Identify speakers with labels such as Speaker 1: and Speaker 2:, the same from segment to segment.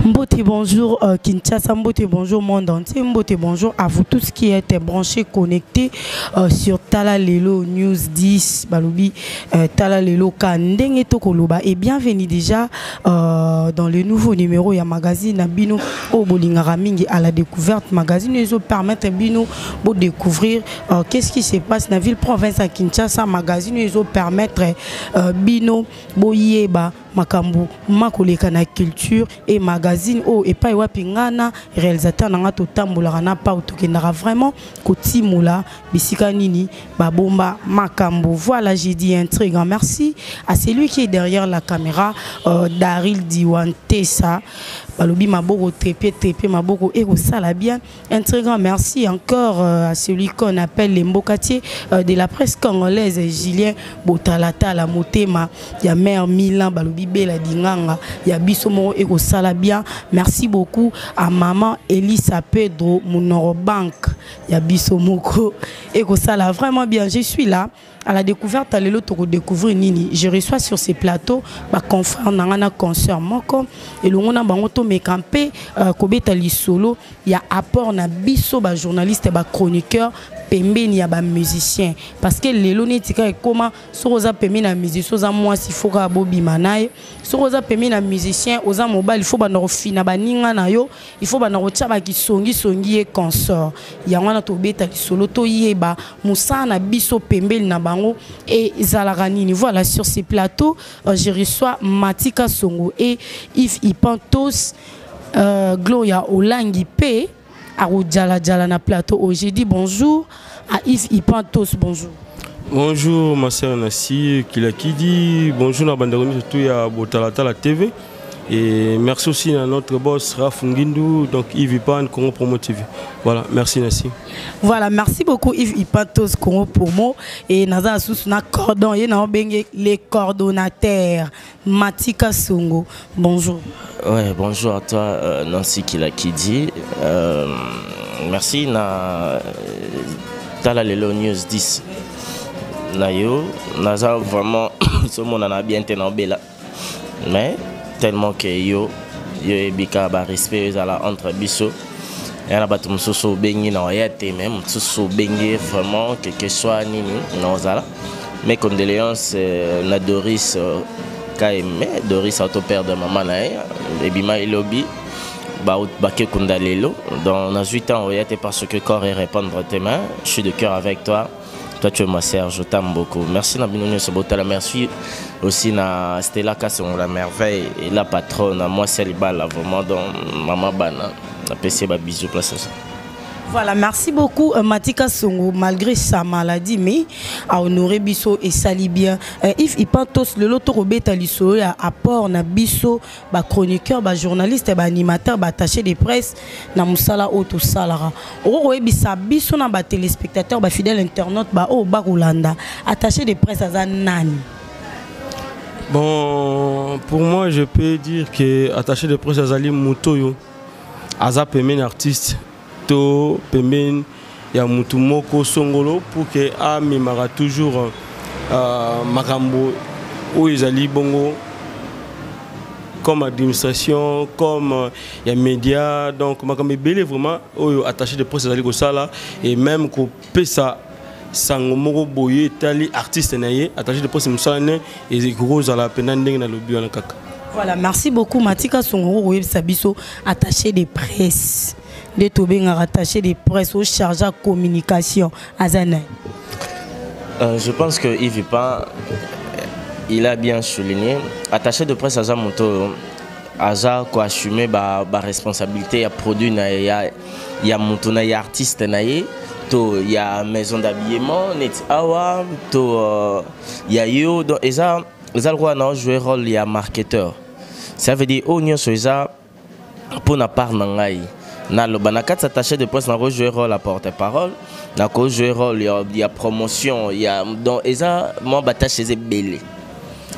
Speaker 1: Mbote bonjour euh, Kinshasa, Mbote bonjour monde entier, Mbote bonjour à vous tous qui êtes branchés, connectés euh, sur Tala Lelo News 10, Balobi, euh, Tala Lelo Kandenge Tokoloba et bienvenue déjà euh, dans le nouveau numéro ya magazine Bino Obolingara Mingi à la découverte magazine ils permettre bino pour découvrir euh, qu'est-ce qui se passe dans la ville province à Kinshasa magazine ils permettre euh, bino boyeba makambo makoleka na culture et magazine oyo epai wapi nga na réalisateur na nga totambolaka na pau tokendaka vraiment kotimola bisika nini babomba makambo. Voilà, j'ai dit un très grand merci à celui qui est derrière la caméra, euh, Daril Diwantesa balobi maboko trépied trépied maboko ekosala bien. Un très grand merci encore euh, à celui qu'on appelle les mbokatier euh, de la presse congolaise, Julien Botalatala Motema ya mère Milan, balobi Bela Dinganga ya biso moko ekosala bien. Merci beaucoup à maman Elisa Pedro Munoro Bank ya biso moko ekosala vraiment bien. Je suis là à la découverte. Lelo découvrir nini? Je reçois sur ces plateaux ba confrère na nga na consœur moko elongo na bango tomeka mpe kobeta lisolo ya apport na biso ba journaliste, ba chroniqueur pembeni ya ba musicien, parce que lelo neti kaka ekoma soki oza pembeni na musicien oza mwasi, faut kaka bobima na ye. Soki oza pembeni na musicien oza mobali, faut banda kofina baninga na yo, il faut banda kotia bakisongisongi ye consort. Yango wana tobeta lisolo, toyeba mosala na biso pembeni na bango ezalaka nini. Voilà, sur ces plateaux je reçois Matika Songo et Yves Ipantos, Gloria Olangi pe akodjala na plateau oyo. J'ai dit bonjour à Yves Ipantos, bonjour.
Speaker 2: Bonjour ma sœur Nassi Kilakidi, bonjour na bandeko surtout ya Botalatala TV et merci aussi à notre boss Raf Ngindu, donc Yves Ipan Congo Promo TV. Voilà, merci Nassi.
Speaker 1: Voilà, merci beaucoup Yves Ipantos Congo Promo et naza sous na cordon ye na benge les coordonnateurs Matika Songo. Bonjour.
Speaker 3: Ouais, bonjour à toi Nancy Kilakidi. Merci na Tala Lelo News 10. Na yo, naza vraiment somona na bien te na bela. Mais tellement que yo yo ebika ba respect ezala entre biso. Ya na bato mosusu obengi na oya te, mais mosusu obengi vraiment quelque soit nini na ozala. Mes condoléances na Doris Kaeme, Doris auto perdre maman na ye, ebima elobi bake kunda lelo. Donc nazwi temps oya te parce que corps et répondre tes mains. Je suis de cœur avec toi. Toi, tu es ma sœur, je t'aime beaucoup. Merci na bino nyonso botala. Merci aussi na Stella Kassongo la merveille et la patronne, à moi c'est Libala vraiment donc maman bana. Napesi ba bisous place ça.
Speaker 1: Voilà, merci beaucoup Matika Songo, malgré sa maladie, mais a honoré biso et sali bien. Yves Ipantos, le loto robeta lisolo ya apport na biso, ba chroniqueur, ba journaliste, ba animateur, ba attaché de presse na musala oyo tosalara. Oroyebisa biso na ba téléspectateur, ba fidèle internaute, ba oyo bakolanda. Attaché de presse aza nani?
Speaker 2: Bon, pour moi, je peux dire que attaché de presse azali moto oyo aza pembeni artiste to pembeni ya mutu moko songolo pour que amemaka toujours makambo oyo ezali bongo comme administration, comme ya média, donc makambo ebele vraiment oyo attaché de presse azali kosala et même kopesa sango moko boye etali artiste na ye. Attaché de presse mosala ne ekoki kozala mpenza ndenge nalobi wana kaka.
Speaker 1: Voilà, merci beaucoup Matika Songo. Koyebisa biso attaché de presse nde tobengaka attaché de presse o chargé ya communication aza nani?
Speaker 3: Je pense que Yves Ipan, il a bien souligné. Attaché de presse aza moto aza ko assumer ba responsabilité ya produit na ya moto na ya artiste na ye to ya maison d'habillement net awa to ya yo, donc eza eza lokola na jouer rôle ya marketeur. Ça veut dire oyo nyonso eza Mpo na part na ngai, naloba na kati attaché de presse, nakojouer rôle ya porte parole, nakojouer rôle ya promotion ya, donc eza mwa batâche eza ebele.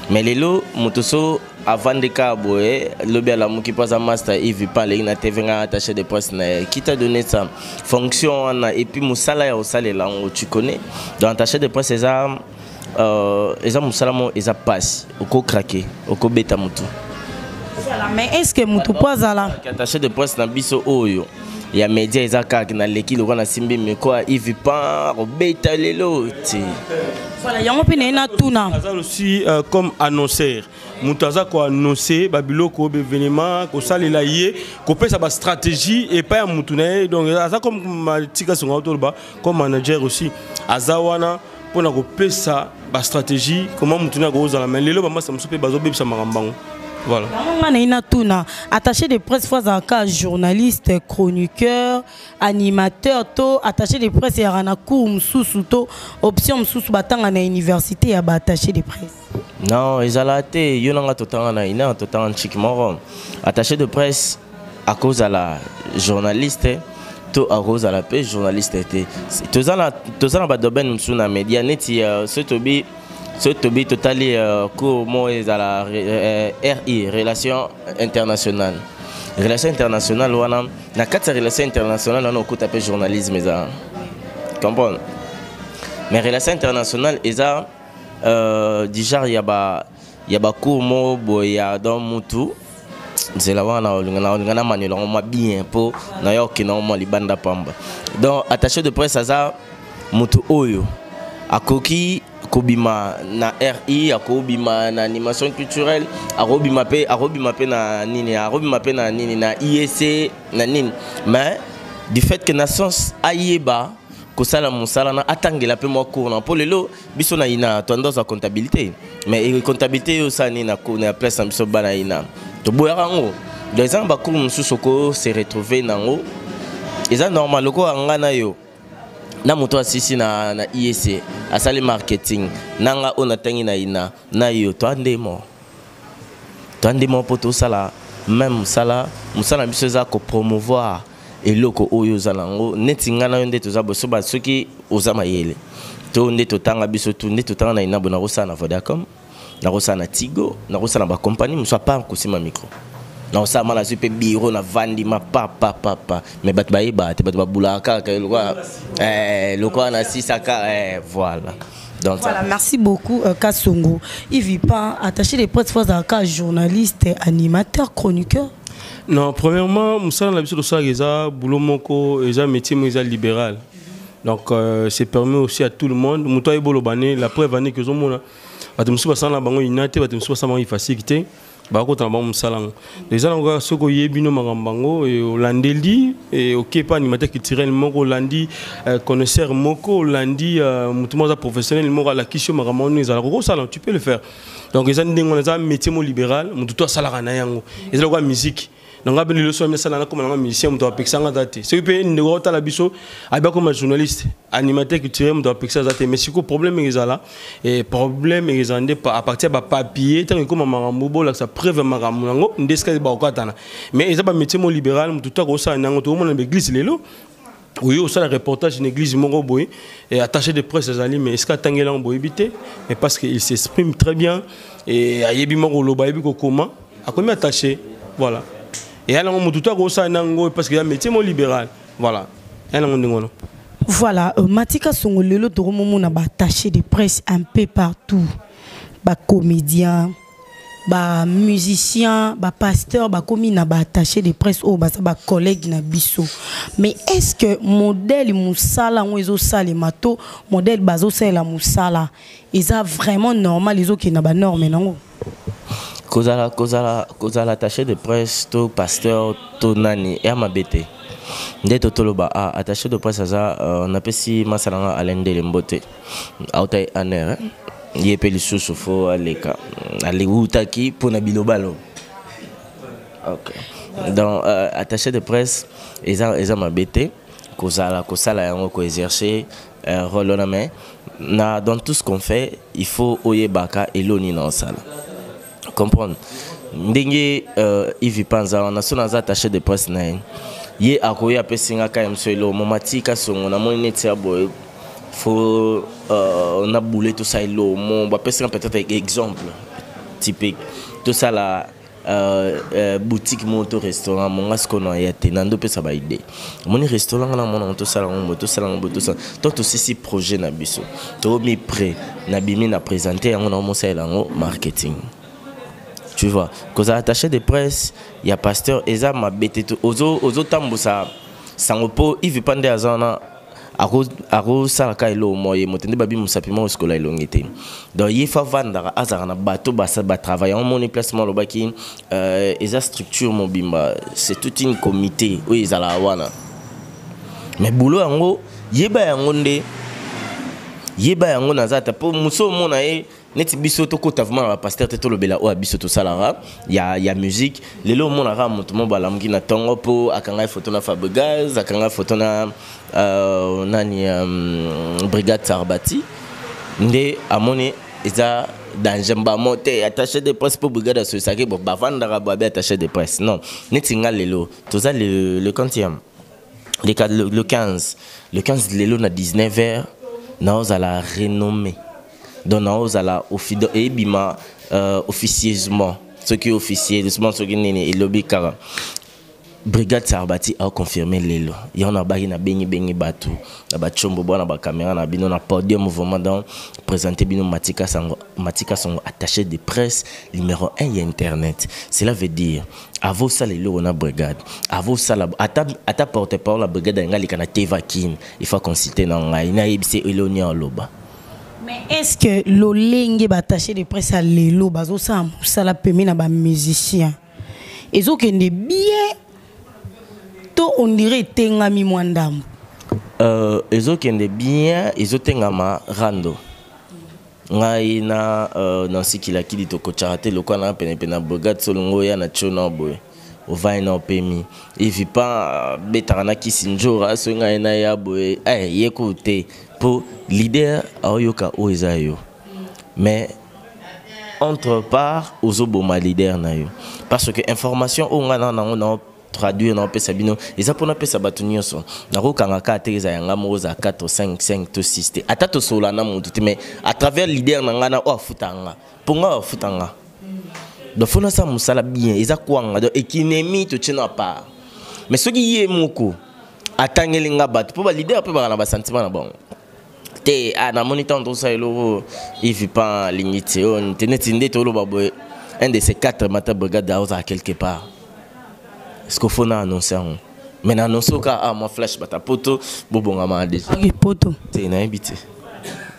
Speaker 3: Mais lelo moto so avandi kaka boye, lobi alamuki mpo aza master Yves pa aleki na TV, ngai attaché de presse na ye. Qui t'a donné ça, fonction wana? Et puis mosala ya kosalela yango, tu connais. Donc attaché de presse eza mosala mo eza pasi, okocraquer, okobeta motu.
Speaker 1: Voilà, mais est ce que motu mpo azala
Speaker 3: attaché de presse na biso oyo ya média eza kaka naleki lokola nasimbi micro ya Yves Pan kobeta lelo te?
Speaker 1: Voilà, yango mpe naye natuna.
Speaker 2: Aza aussi comme annonceur, moto aza koannonce babiloko, baévénement, kosalela ye, kopesa bastratégie epai ya motu na ye. Donc aza comme matika songa, toloba comme manager aussi. Aza wana mpona kopesa bastratégie comment motu na akozala. Mais lelo bamasa mosusu mpe bazobebisa makambo bango, voilà.
Speaker 1: Yango nga naye natuna: attaché de presse faut azalaka journaliste, chroniqueur, animateur, to attaché de presse eyaka na cours mosusu to option mosusu batanga na université ya baattaché de presse?
Speaker 3: Non, ezala te. Yo nanga totanga na ina, totanga ntiki moko. Attaché de presse akozala journaliste to akozala mpe journaliste te. Toza na badomaine mosusu na média neti soki tobi totali cours moko ezala RI, relation internationale. Relation internationale wana, na kati ya relation internationale wana okuta mpe journalisme eza, comprendre. Mais relation internationale eza du genre ya bacours moko boye ya, donc mutu nzela wana olinga na manuel yango mwa bien mpo na yo okende yango mwa libanda pamba. Donc attaché de presse aza motu oyo akoki kobima na RI, akobima na animation culturelle, akobima mpe na nini, akobima mpe na nini, na IEC, na nini. Mais du fait que na sens ayeba kosala mosala na atangela mpe mwa cours na, mpo lelo biso na ina toanda ozwa comptabilité, mais comptabilité oyo osala nini na place na biso bana ina toboyaka yango. Donc eza na bacours mosusu oko se retrouver nango, eza normal. Lokola nga na yo na moto asisi na IEC, asali marketing, na nga oyo natangi na ina na yo, toa ndemo mpo tosala même mosala. Mosala na biso eza kopromouvoir eloko oyo oza nango. Neti ngai na yo nde toza boso, soki oza mayele to nde totanga biso tu nde totanga na ina bo, nakosala na Vodacom, nakosala na Tigo, nakosala na bacompagnie mosusu apart kosima micro, nakosala ma nazwi mpe bureau, navandi ma pa pa pa pa. Mais bato bayebaka te, bato babulaka kaka lokola nasisaka, voilà. Donc,
Speaker 1: voilà, merci beaucoup Kassongo. Yves Pan, attaché de presse, faut journaliste, animateur, chroniqueur?
Speaker 2: Non, premièrement, mosala na biso tosalaka eza boulot moko, eza métier moko eza libéral. Donc c'est permis aussi à tout le monde. Moto ayebi oloba ne, la preuve ane ke ozomona bato mosusu basala na bango ina te, bato mosusu basala bango ifasiki te, bakotana bango mosala yango. Eza nango kaka soki oyebi no makambo yango, olandeli, oke pa animateur culturel moko, olandi connaisseur moko, olandi motu moko aza professionnel moko, alakisi yo makambo wana ezalaka okosala, tu peux le faire. Donc eza ndenge wana, eza métier mo libéral, motu to asalaka na yango. Eza lokola musique na nga mpe lelo so misala, nakoma nanga musicien, moto apekisanga aza te. Soki mpe ndeko otala biso ayebi akoma journaliste, animateur culturel, moto apekisa aza te. Mais sikoyo problème ezala, problème ezala nde à partir ya bapapier. Ntango ekoma makambo bolakisa preuve ya makambo yango nde esika bakokatana. Mais eza bamétier mo libéral, motu to akosala nango. Tokomona na baéglise lelo oyo osala reportage na église moko boye, attaché de presse azali, mais esika atangeli yango boyebi te. Mais parce que il s'exprime très bien et ayebi moko oloba, ayebi kokoma, akomi attaché, voilà. Eya nango motu to akosala nango parce que ya métier mo libéral, voilà, eya nango ndenge wana.
Speaker 1: Voilà, Matika Songo, lelo tokomomona baattaché de presse un peu partout, bacomédien, bamusicien, bapasteur, bakomi na baattaché de presse oyo baza bacollègue na biso. Mais est ce que modèle mosala yango ezosalema to modèle bazosalela mosala eza vraiment normal, ezokende na banorme nango?
Speaker 3: Kozala attaché de presse to pasteur to nani eya mabe te. Nde totoloba a attaché de presse aza napesi masala nga Alain Ndele mbote, auta ye aner ye mpe lisusu fo aleka alewutaki mpona bilobalo. Ok, donc attaché de presse eza mabe te kozala kosala yango, koexercer rôle wana. Mais na dans tout ce qu'on fait, il faut oyebaka eloni na osala, comprendre. Ndenge Yves Panza wana so naza attaché de presse na ye. Ye akoya apesi nga kaka moso eloko moma tika songo namoni neti ya boye faut na boule tosala eloko mo bapesi nga peut-être exemple typique tosala boutique moko to restaurant monga sikoyo na ya te nando opesa baide omoni restaurant nga namona ngo tosala ngo boye tosala ngo boye tosala to tosisi projet na biso tomi prêt nabimi na présente yango na omosalela yango marketing. Tu vois, kozala attaché de presse ya pasteur eza mabe te, ozotambusa sango mpo Yves Pande aza wana akosalaka eloko moko ye moto nde babi mosapi moko esikola elongi te. Donc ye fa vandaka azalaka na bato batravaille yango moni place moko alobaki eza structure mobimba, c'est toute une comité oyo ezalaka wana. Mais boulot yango yeba yango nde yeba yango naza ata mpo mosu omona ye neti biso tokota vraiment na bapasteur te, tolobela oyo ya biso tosalaka ya musique. Lelo omonaka moto mo balamuki na ntongo mpo akanga photo na Fabregas, akanga photo na nani Brigade Sarbati nde amoni eza danger mbamo te attaché de presse mpo brigade asolisaki bo bavandaka bo abe attaché de presse. Non, neti nga lelo toza le quantième le 15, le 15 lelo na 19h naozala renommé. Donc naozala eyebima officieusement, soki officieusement soki nini elobi kaka Brigade Sarbati aconfirme lelo yango nabaki nabengi bato na bachombo bwana bacaméra na bino na podium vraiment. Donc présenter bino Matika Sango, Matika Sango attaché de presse numéro 1 ya internet. Cela veut dire avosala eloko na brigade, avosala ata porte parole ya brigade alinga aleka na teva kine, il faut consulter na ngai nayebisi eloni aloba.
Speaker 1: Mais est-ce que lolenge baattaché de presse ya lelo bazosala mosala pembe na bamusicien ezokende bien to on dirait etengami mwa ndambo?
Speaker 3: Ezokende bien, ezotengama rando. Ngai na Nancy Kilakili tokotyaka te lokola na penepene na brigade solongo oya na tio na boye ovai na opemi evi pa betaka na kisi njora soki ngai na ya boye ye ku te mpo leader aoyoka oyo eza yo. Mais entre part ozoboma leader na yo parce que information oyo ngai na nango na traduire na opesa bino eza mpona pesa bato nyonso. Nakokanga kaka te eza yanga moko eza 4 5 5 to 6 te, ata tosolola na motu te, mais à travers leader na ngai na oyo afuta nga mpo ngai oyo afuta nga. Donc fo nasala mosala bien eza kwanga. Donc ekinemi totie na part, mais soki ye moko atangeli nga bato mpo baleader mpe baka na basentiment na bango te. Ah, namoni ntango tosala eloko Yves Pan alingi te oyo te neti nde toloba boye un de ces quatre mata brigade aozala quelque part. Est-ce qu'il faut na annoncer yango? Mais na annonce oka ah moi flash bata poto bobongama déjà.
Speaker 1: Ok, poto.
Speaker 3: Te nayebi te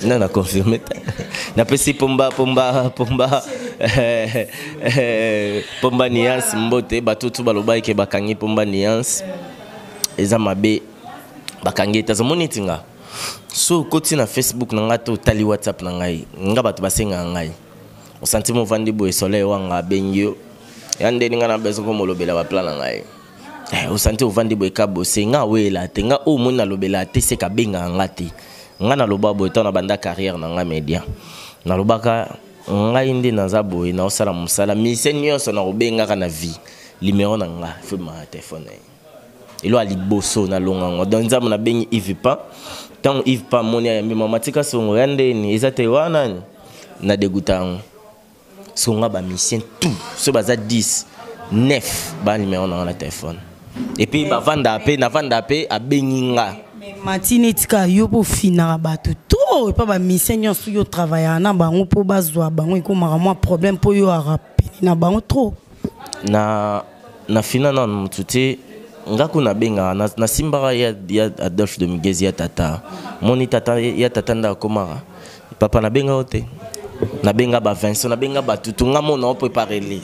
Speaker 3: na na confirme te napesi pomba pomba pomba pomba nuance mbote bato tu balobaki ke bakangi pomba nuance eza mabe bakangi ete azomoni neti nga so okoti na Facebook na ngai to otali WhatsApp na ngai nga bato basengaka ngai osanti movandi boye soleil wanga abengi yo ya ndeni ngai na besoin mpo molobela baplan na ngai. Osanti ovandi boye ka bose nga aweyela te nga oyo omoni nalobela te seka abengaka nga te. Nga naloba boye ntango nabanda carrière na nga média nalobaka ngai nde naza boye naosala mosala mise nyonso nakobengaka na vie numéro na nga fo telefone na ye elo ya liboso nalonga yango. Donc nzambe nabengi Yves Pa ntango Yves Pa amoni ayambi mama tika songo ya ndeni eza te wana na deguta yango soki nga bamisien tout so baza 10 9 ba numéro na nga na telefone et puis bavanda mpe navanda mpe abengi nga.
Speaker 1: Mati neti kaka yo mpo ofinaka bato to epa bamisien nyonso yo travaillaka na bango mpo bazwa bango ekomaka mwa problème mpo yo arapene na bango trop.
Speaker 3: Na fina nanu motu te nga kuna nabengaka nasimbaka ya Adolphe Dominguez ya tata moni tata ya tata nde akomaka papa nabenga yo te nabenga ba Vincent nabenga bato tu nga mo naopréparele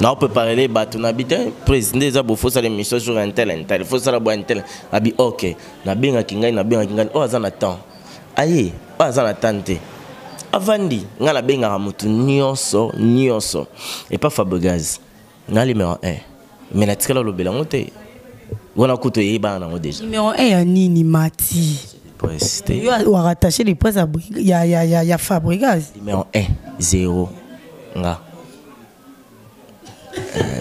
Speaker 3: naopréparele bato nabi te président eza bo fosala émission jour intel intel fosala bo intel abi ok nabengaki ngai nabengaki ngai oyo aza na temps aye oyo aza na temps te avandi ngai nabengaka motu nyonso nyonso epa Fabregas nga numéro 1 mais natikala olobela yango te wana kutu eyebana nango déjà.
Speaker 1: Numéro 1 ya nini Mati?
Speaker 3: Presse te.
Speaker 1: Yo warattaché de presse ya Fabregas.
Speaker 3: Numéro 1 0 nga.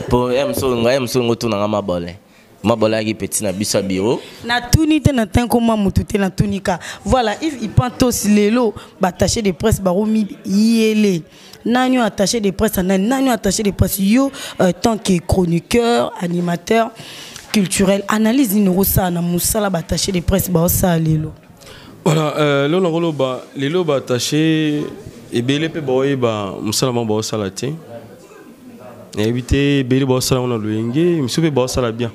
Speaker 3: Po ya mosusu ngai ya mosusu ngo tuna nga mabole. Mabole ayaki petit na biso ya bureau.
Speaker 1: Natuni te na tin koma mutu te natuni ka. Voilà, Yves Ipantos lelo ba attaché de presse baromi yele. Nani attaché de presse nani nani attaché de presse yo euh, tant que chroniqueur, animateur culturel analyse nini okosala na mosala ba attaché de presse baosala lelo.
Speaker 2: Voilà, euh, lelo nakoloba lelo ba attaché ebele mpe baoyeba mosala bango baosala te. Nayebi te ebele baosala yango na loyenge, misusu mpe baosala bien.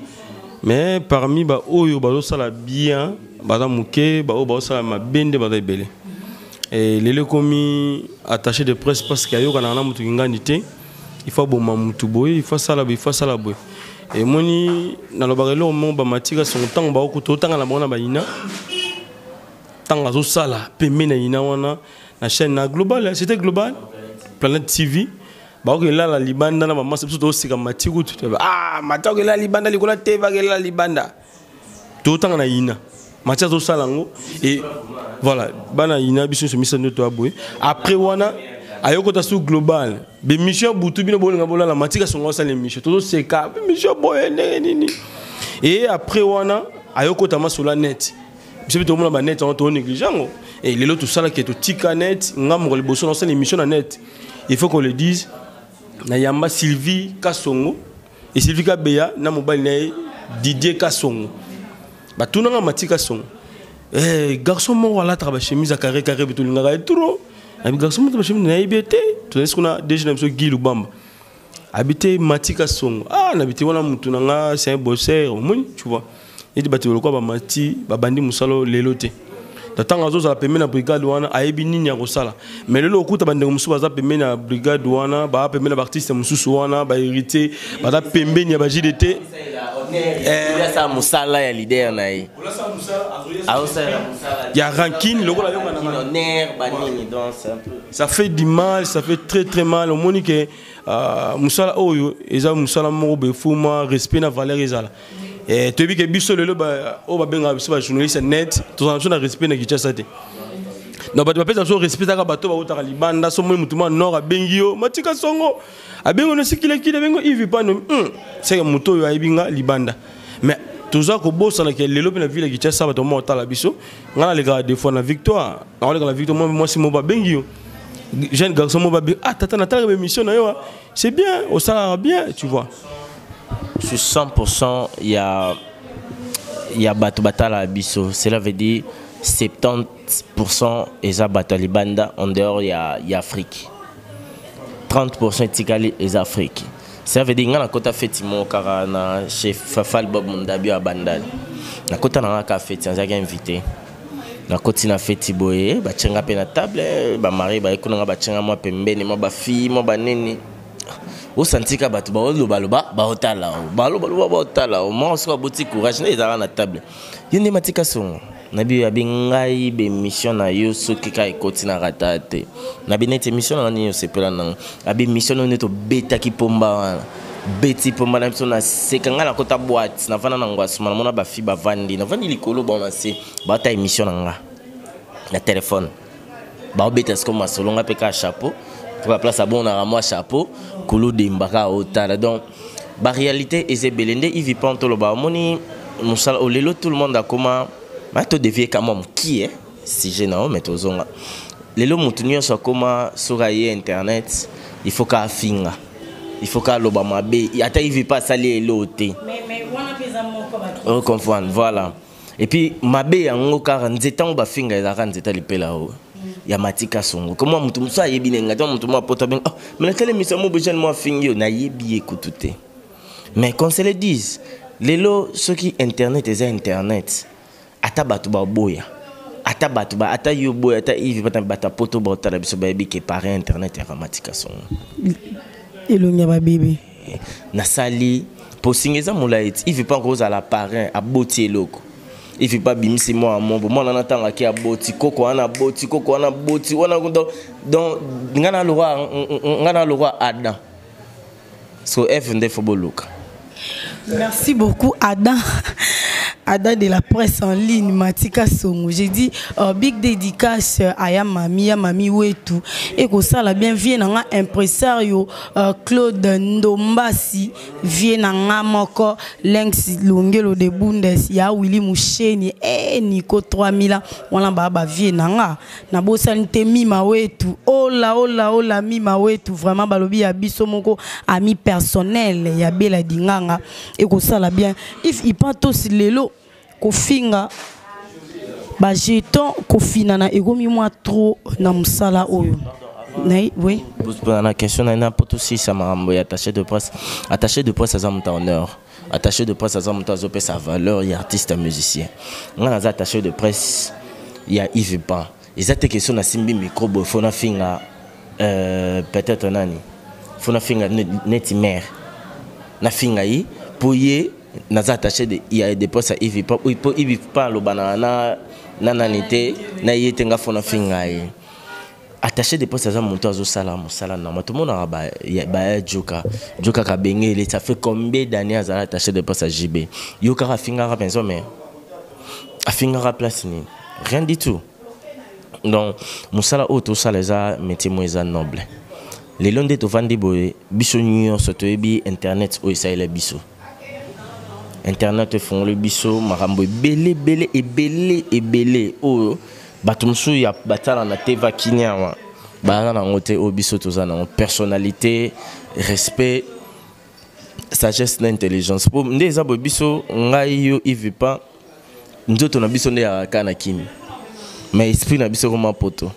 Speaker 2: Mais parmi baoyo bazosala bien baza moke, baoyo baosala mabe nde baza ebele. Et lelo ekomi attaché de presse parce que ayokanaka na moto kingandi te, il faut aboma motu boye, il faut asala boye, il faut asala boye. Emoni nalobaka eloko moko bamatika songo ntango baokuta otanga na bango na bayina ntango azosala pembeni na yina wana na chaîne na global, c'était global Planète TV, baokelala libanda na bamasa biso toseka mati kutu ah mati akelala libanda likolo ya tv akelala libanda totanga na yina mati azosala yango et voilà bana yina biso nyonso miso nde toya boye. Après wana ayokota su global bémission ya butu bino bolinga bolala mati kasongo asala émission tozoseka émission boye ndenge nini. Et après wana ayokota masolo net biso mpe tomona banet yango tonéglige yango. Et lelo tosalaki totika net nga moko liboso nasala émission na net, il faut qu'on le dise, na yamba Sylvie Kasongo et Sylvie Kabeya na mobali na ye Didier Kasongo batunanga Mati Kasongo eh, garçon moko alataka bachemise ya carré carré tolingaka ye trop abi garçon moko bachemise nayebi ye te tozali siko na DG na biso Guy Lubamba abi te Mati Kasongo ah nabi te wana mutu na nga c'est un bosseur omoni tu vois neti bato lokola bamati babandi mosala lelo te ntango azozala pembeni na brigade wana ayebi nini ya kosala. Mais lelo okuta bandeko mosusu baza pembeni na brigade wana baa pembeni na baartiste mosusu wana bahéritier baza pembeni ya ba JDT.
Speaker 3: Asala mosala ya leader na ye
Speaker 2: ya rancune lokola ça fait du mal, ça fait très très mal. Omoni ke mosala oyo eza mosala moko boye fuma respect na valeur ezala. Toyebi ke biso lelo oyo babengaka biso bajournaliste net tozala biso na respect na Kinshasa te. Donc bato bapesa biso respect kaka bato bautaka libanda. So moi motu mwa nord abengi yo Matika Songo, abengi yo nosikilekile, abengi yo Ivi Pano, seke moto oyo ayebi nga libanda. Mais toza kobosana ke lelo mpe na ville ya Kinshasa bato moko otala biso. Nga nalekaka des fois na Victoire, nakoleka na Victoire mwasi moko babengi yo jeune garçon moko babengi ah tata natalaka baémission na yo, c'est bien, osalaka bien, tu vois.
Speaker 3: Sur 100% il y a bato batala biso, cela veut dire 70% eza bato ya libanda en dehors ya Afrique, 30% etikali eza Afrique. Ça veut dire nga nakota feti moko kaka na chez Fafal Bob Mundabi ya Bandal, nakota na nga kaka feti, nazalaki invité, nakoti na feti boye batienga mpe na table bamari baye kuna nga batienga mwa pembeni mwa bafille mwa banini osantika bato baolobaloba baotala balobaloba baotala mwa soki aboti courage nde ezalaka na table yo nde Matika Songo nabi abi ngai bémission na yo soki kaka ekoti na rata te nabi neti émission na nga nini osepela nango abi émission na yo nde tobetaki pomba wana beti pomba na biso naseka ngai nakota boîte navanda na ngwasuma namona bafi bavandi navandi likolo bao na se baota émission na nga na telefone baobeta siko masolo nga mpe kaka chapeau po baplace abonaka mwa chapeau kuludimba kaka otala. Donc baréalité eza ebele nde Ivi Pan toloba omoni mosala olelo tout le monde akoma ma todevie ka mwa mokie sujet na yo mais tozonga lelo motu nyonso akoma soki aye internet il faut ka afinga, il faut ka aloba mabe ata Ivi pa asali elo te ocomprendre. Voilà, et puis mabe yango kaka nzete yango bafinga ezalaka nzete lipela oyo ya Matika Songo koma motu mosusu ayebi na ngai motu moko apota benga oh, mais natali émission mo bojeune mo afingi yo nayebi ye kutu te. Mais qu'on se le dise, lelo soki internet eza internet ata bato baboya ata bato ba ata yo boya ata Ivi bata bato ya poto baotala biso bayebi ke parrain internet ya Matika Songo
Speaker 1: elongi ya babebe
Speaker 3: nasali posinga eza molai ti Ivi mpo akozala parrain aboti eloko Ivi mpo abimisi mwa mombo mwana na ntango ake aboti koko wana aboti koko wana aboti wana donc nga na lokwa Adam so F nde fo boluka.
Speaker 1: Merci beaucoup Adam. Ada de la presse en ligne, Matika Songo. J'ai dit, big dédicace à ya mami, ya mami wetu. Et que ça la bien vient nga impresario Claude Ndombasi, vient nga moko Lenx Longelo de Bundes, ya Willy Musheni, eh Nico 3000, wana ba ba vient nga. Na bosani te mima wetu. Ola ola ola mima wetu, vraiment balobi ya biso moko ami personnel ya Bela Dinganga. Et que ça la bien. If ipatos lelo kofinga ba jeton kofina na ekomi mwa trop na musala oyo. Nay, oui.
Speaker 3: Na question na na poto si ça marambo ya attaché de presse. Attaché de presse aza muta honneur. Attaché de presse aza muta azo pesa valeur ya artiste musicien. Nga naza attaché de presse ya Yves Pan. Eza te question na simbi micro bo fona finga peut-être nani. Fona finga neti mère. Na finga yi pour ye naza attaché de il y a des postes à Yves Pan. Oui, pour Yves Pan lo banana na na nanité na ye tenga fona finga yi. Attaché de poste aza moto azo sala mosala na tout le monde a ba ba joka joka ka bengele ça fait combien d'années azala attaché de poste à JB yo kaka finga ka penso mais a finga ka place ni rien du tout. Donc mosala oyo tosala eza métier mo eza noble. Lelo nde tovandi boye biso nyonso toyebi internet oyo esalela biso. Internet efongoli biso makambo ebele ebele ebele ebele oyo bato mosusu ya batala na te vakini awa baza nango te oyo biso toza nango personnalité, respect, sagesse na intelligence. Po nde eza boye biso ngai yo Yves Pan nzoto na biso nde ya kaka na kimi mais esprit na biso koma poto.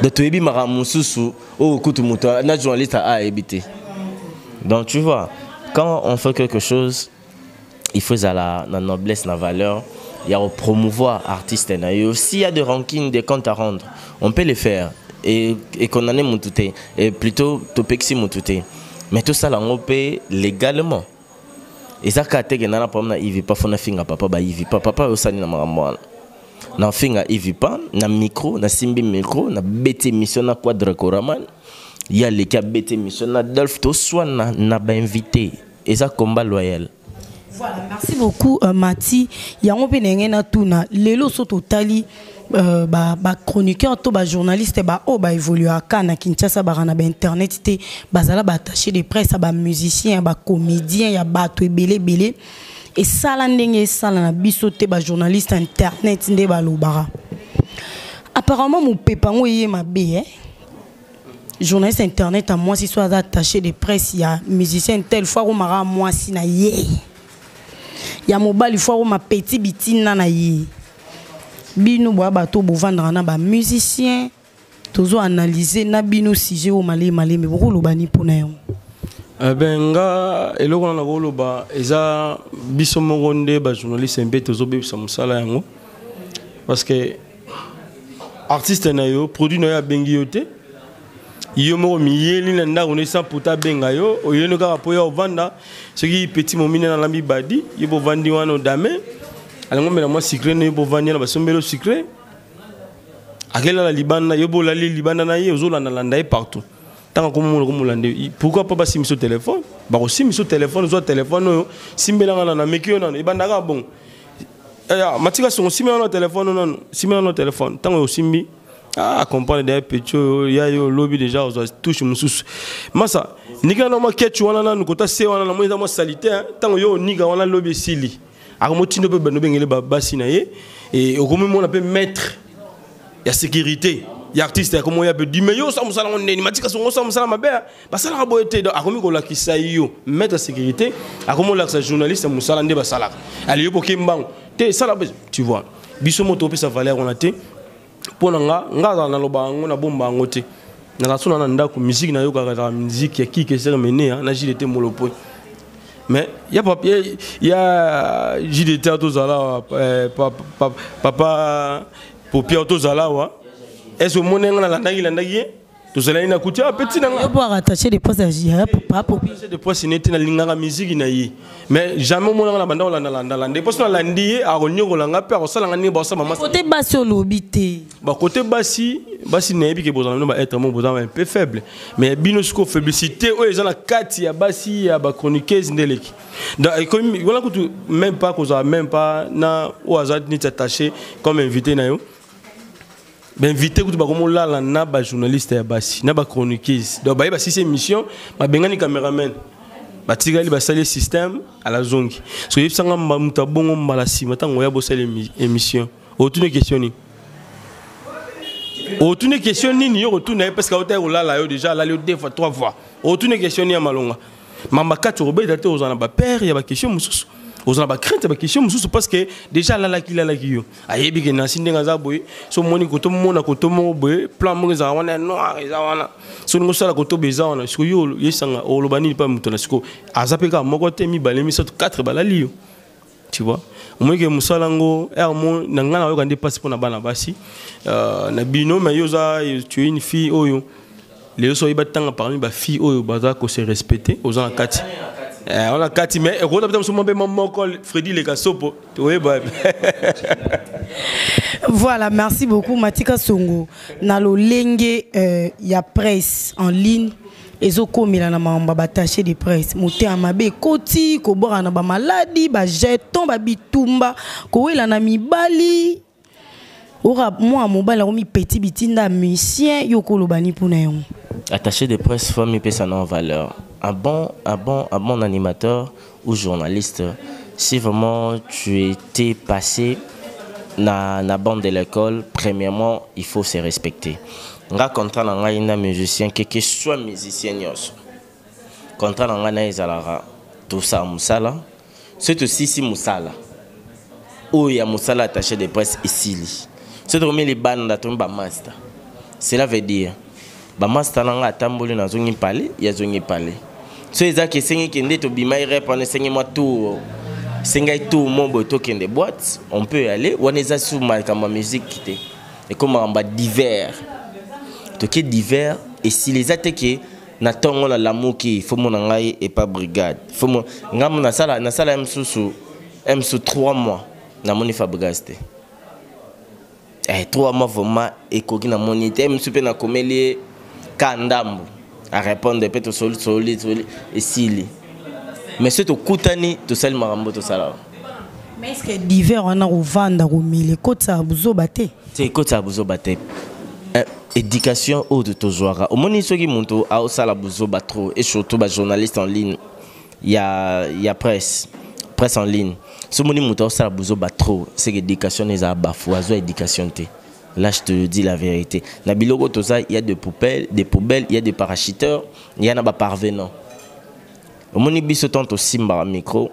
Speaker 3: Donc toyebi makambo mosusu oyo kutu moto na journaliste a ayebi te. Donc tu vois, quand on fait quelque chose, il faut la noblesse, la valeur, il y a promouvoir artiste. S'il y a des rankings, des comptes à rendre, on peut les faire et condamner Moutouté et plutôt topexi Moutouté. Mais tout ça là, on peut légalement. Et ça, quand tu as un problème, il vit pas, faut finga papa, bah il vit pas, papa aussi na maman. Na finga il vit pas, na micro, na simbi micro, na bête mission na quadre koraman. Il y a les cas bête mission na Dolph to soit na ba invité. Et ça combat loyal.
Speaker 1: Voilà, merci beaucoup Mati. Yango pe ndenge na tuna lelo so totali ba chroniqueur to ba journaliste ba o ba évoluer aka na Kinshasa ba na ba internet te bazala ba attaché de presse ba musicien ba comédien ya bato ebele ebele et sala ndenge sala na biso te ba journaliste internet nde ba lobara. Apparemment mon pepango yé mabe hein. Journaliste internet à moi si soit attaché de presse ya musicien tel fois ko mara moi si na ye. Ya mobali fois ko ma petit bitina na ye. Bino boya bato bovandra na ba musicien tozo analyser na bino sujet o malé malé mais boko lobani pona yo.
Speaker 2: Ben nga eloko na ko loba eza biso moko nde ba journaliste mpe tozo bebisa mosala yango parce que artiste na yo produit na yo abengi yo te yo moko miyeli na ndako ne sans puta benga yo oyeno kaka po ya ovanda soki petit momine na lambi badi yo bovandi wana odame alingo mela mwa sucré ne bovandi na basombelo sucré akela la libanda yo bolali libanda na ye ozolanda landa ye partout tanga komona komolanda pourquoi pas basimisa téléphone bakosimisa téléphone ozwa téléphone oyo simbelanga nano ameki yo nano ebandaka bon matika songo simbelanga na téléphone nano simbelanga na téléphone ntango osimbi ah comprendre d'ailleurs petit ya yo lobby déjà ozwa touche mususu masa nika na mwa ketch wana nanu kota se wana na mwa mwa salité ntango yo onika wana lobby esili akomotindo mpe bando bengele basi na ye et okomi mona mpe maître ya sécurité ya artiste ya komoya mpe dime yo osala mosala ngo ndeni matika songo osala mosala mabe basalaka boye te donc akomi kolakisa yo maître ya sécurité akomi kolakisa journaliste ya mosala nde basalaka ale yo boke mbango te esala tu vois biso moto opesa valeur wana te mpo na nga nga azala naloba yango nabomba yango te nazala so na na ndako musique nayokaka ezala musique ya kike sere menea na JDT Molopwe. Mais ya papa ya JDT tozala papa Popia tozala wa est-ce que monenga na landaki landaki ye tozalaki na kuti ah petit nanga
Speaker 1: yo bo rattaché de poste ya papa Popia
Speaker 2: de poste neti na lingaka musique na ye mais jamais monanga na banda olanda landa landa poste na landi ye akonyokola nga pe akosala nga ndenge bakosala mama
Speaker 1: côté basi olobi te
Speaker 2: ba côté basi Basi nayebi ke bozala bino baêtre mo boza un peu faible, mais bino sikoyo faiblessité oyo eza na kati ya basi ya bachroniqueuse nde eleki. Donc ekomi wana kutu même pas kozala même pas na oyo aza neti attaché comme invité na yo. Bainvité kutu bakomolala na bajournaliste ya basi na bachroniqueuse. Donc baye basisi émission, babengani cameraman, batikali basali système ala zongi. So oyebisanga moto abongo mbala nsima ntango oya bosala émission, otuni question nini? Otuni question nini? Yo kotuna ye parce que aotaki kolala yo déjà, alali yo deux fois, trois fois. Otuni question nini ya malonga? Mamba kati okobeta te, ozala na bapere ya baquestion mosusu, ozala na bacrainte ya baquestion mosusu, parce que déjà alalaki lalaki yo, ayebi ke nasi ndenge aza boye. So omoni koto mona koto moko boye, plan moko ezala wana ya noir eza wana, so olingi osala koto boye eza wana. Sikoyo yo yesanga oloba nini mpa moto na sikoyo aza mpe kaka moko te, mibale, misato, 4 balali yo, tu vois? Omoni ke mosala yango ere mo na ngai nayoka nde mpasi mpo na bana basi na bino. Mais yo oza, tu es une fille oyo lelo so oyeba ntanga parmi bafille oyo baza kose respecter, oza na kati. Wana kati, mais ekota peta mosusu mpe moko Fredi Leka Sopo toyeba.
Speaker 1: Voilà, merci beaucoup Matika Songo. Na lolenge ya presse en ligne ezokomela na makambo ya baattaché de presse, motema mabe ekoti, kobwaka na bamaladi, bajeton, babitumba, kowela na mibali ora mwa mobali akomi petit bitinda musicien. Yo koloba ni mpona yango?
Speaker 3: Attaché de presse faut mipesa na valeur. Un bon animateur ou journaliste, si vraiment tu étais passé na bande de l'école, premièrement, il faut se respecter. Nga contrat na ngai na musicien, que soit musicien nyonso, contrat na ngai na ezalaka tosala mosala. Soki tosisi mosala oyo ya mosala attaché de presse esili, soki tokomi libanda, tomi bamaster. Cela veut dire bamaster na ngai atamboli, nazongi pale, ye azongi pale. So ezaki esengi kende tobima irep wana, esengi mwa tour, esengai tour mo boye, tokende boîte, on peut y aller. Wana eza su makambo ya musique te, ekoma makambo ya divers. Toke divers esili, eza te ke na ntongo nalamuki fo mona ngai epa brigade fo mo ngai mo nasala nasala ye mosusu ye mosusu 3 mois namoni Fabregas te. 3 mois vraiment ekoki, namoni te. Mosusu mpe nakomeli ye ka ndambo, arépondre mpe, tosoli tosoli tosoli, esili. Mais soki tokutani, tosali makambo tosalaka.
Speaker 1: Mais est ce que divers wana, kovanda komela ekotisaka buzoba te?
Speaker 3: Te, ekotisaka buzoba te. Éducation oyo tozwaka, omoni soki moto aosala buzoba trop, et surtout bajournaliste en ligne ya presse en ligne, so omoni moto aosala buzoba trop, c'est que éducation na ezala bafu, azwa éducation te. Là, je te dis la vérité. Na biloko toza, il y a des poubelles, des poubelles, il y a des parachuteurs, il y en a baparvenants. Omoni biso tant tosimbaka micro,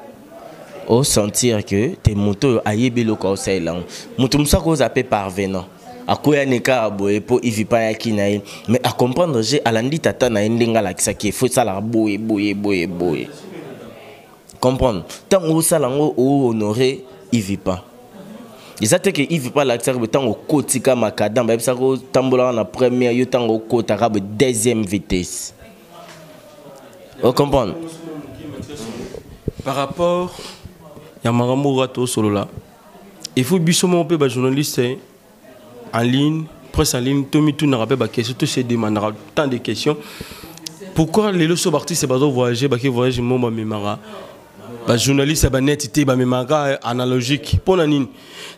Speaker 3: osentir que te moto oyo ayebi eloko aosalela yango. Moto mosusu akoza mpe parvenant, akweyani kaka boye mpo ivipa ayaki na ye, mais acomprendre je alandi tata na ye ndenge alakisaki efo esalaka boye boye boye boye. Comprendre, ntango osala yango, ohonore ivipa. Eza te ke ivipa alakisaka boye. Ntango okotika macadam, bayebisaka otambolaka na première, yo ntango okotaka boye deuxième vitesse, ocomprendre?
Speaker 2: Par rapport ya makambo oyo tosolola, il faut biso moko mpe bajournaliste en ligne, presse en ligne, tomitunaka mpe baquestion, tose demandaka tant de questions: pourquoi lelo so baartiste bazo voyager, bake voyage mo, bamemaka bajournaliste ya baneti te, bamemaka analogique? Mpo na nini?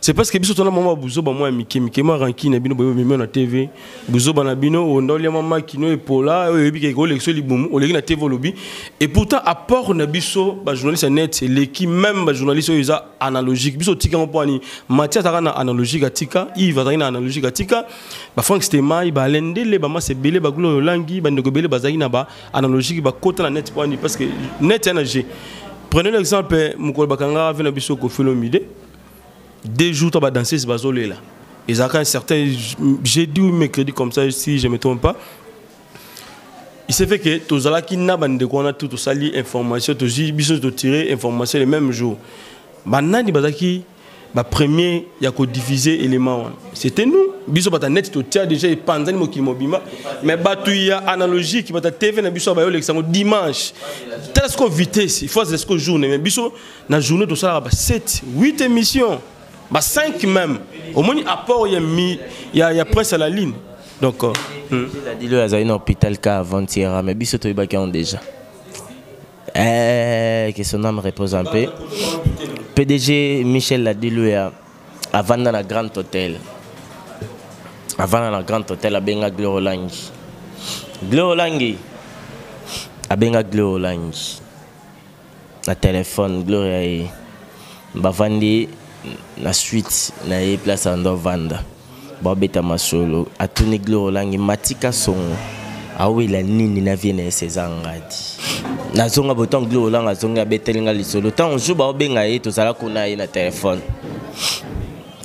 Speaker 2: C'est parce que biso tona mwa buzoba mwa ya mike mike, mwa rancune na bino boye bomemi na TV, buzoba na bino onda olia mwa makino epola oyo oyebi ke kolekisa libumu, oleki na TV, olobi. Et pourtant apport na biso bajournaliste ya net eleki même bajournaliste oyo eza analogique. Biso otika yango mpo ani Matia azalaka na analogique, atika Yves azalaki na analogique, atika baFrank Stemai, balendele, bamasa ebele, baglo olangi, bandeko ebele bazalaki na ba analogique, bakota na net mpo ani? Parce que net ya na g. Prenez l'exemple, mokolo bakangaka ve na biso Koffi Olomide, 2 jours to badanseuse bazolela. Ezalaka un certain jeudi ou mercredi comme ça, si je me trompe pas. Il s'est fait que tozalaki na bandeko wana tu tosali information, tozwi biso totire information le même jour. Banani bazalaki bapremier ya kodiffuser élément wana? C'était nous, biso bata net. Totia déjà epanzani mokili mobimba, mais bato ya analogique, bata TV na biso bayolekisa yango dimanche. Tala siko vitesse, il faut azala siko journée. Mais biso na journée tosalaka ba 7 8 émissions, ba 5 même. Omoni apport ya presse à la ligne. Donc
Speaker 3: Ladi oyo azali na hôpital ka avant-hier, mais biso toyebaki yango déjà. Eh, que son âme repose en paix. PDG Michel Ladilouya avanda na Grand Hôtel. Avanda na Grand Hôtel, abenga Gloire Olangi. Gloire Olangi. Abenga Gloire Olangi. Na téléphone, Gloria ye. Bavandi na suite na ye place ando vanda. Babeta masolo atuni Gloire Olangi matika songo awela nini na vie na ye César Ngadi. Nazonga botan Gloire Olangi azongi abeteli nga lisolo. Ntango jour baobenga ye tozala kuna ye na téléphone.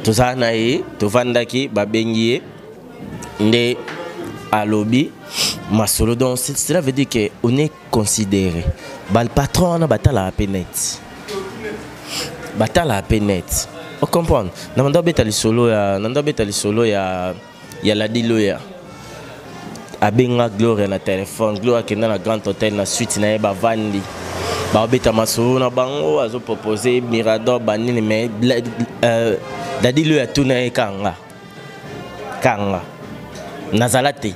Speaker 3: Tozala na ye, tovandaki babengi ye nde alobi masolo. Donc cela veut dire que on est considéré. Ba patron wana batala pe net. Batala pe net. On comprend. Na mando beta lisolo ya na ndo beta lisolo ya ya Ladi Loya. Abenga Gloria na téléphone. Gloria akenda na Grand Hôtel na suite na ye bavandi. Babeta masolo na bango azo proposer Mirador banini mais Ladi Loya tuna ye kanga. Kanga. Nazala te.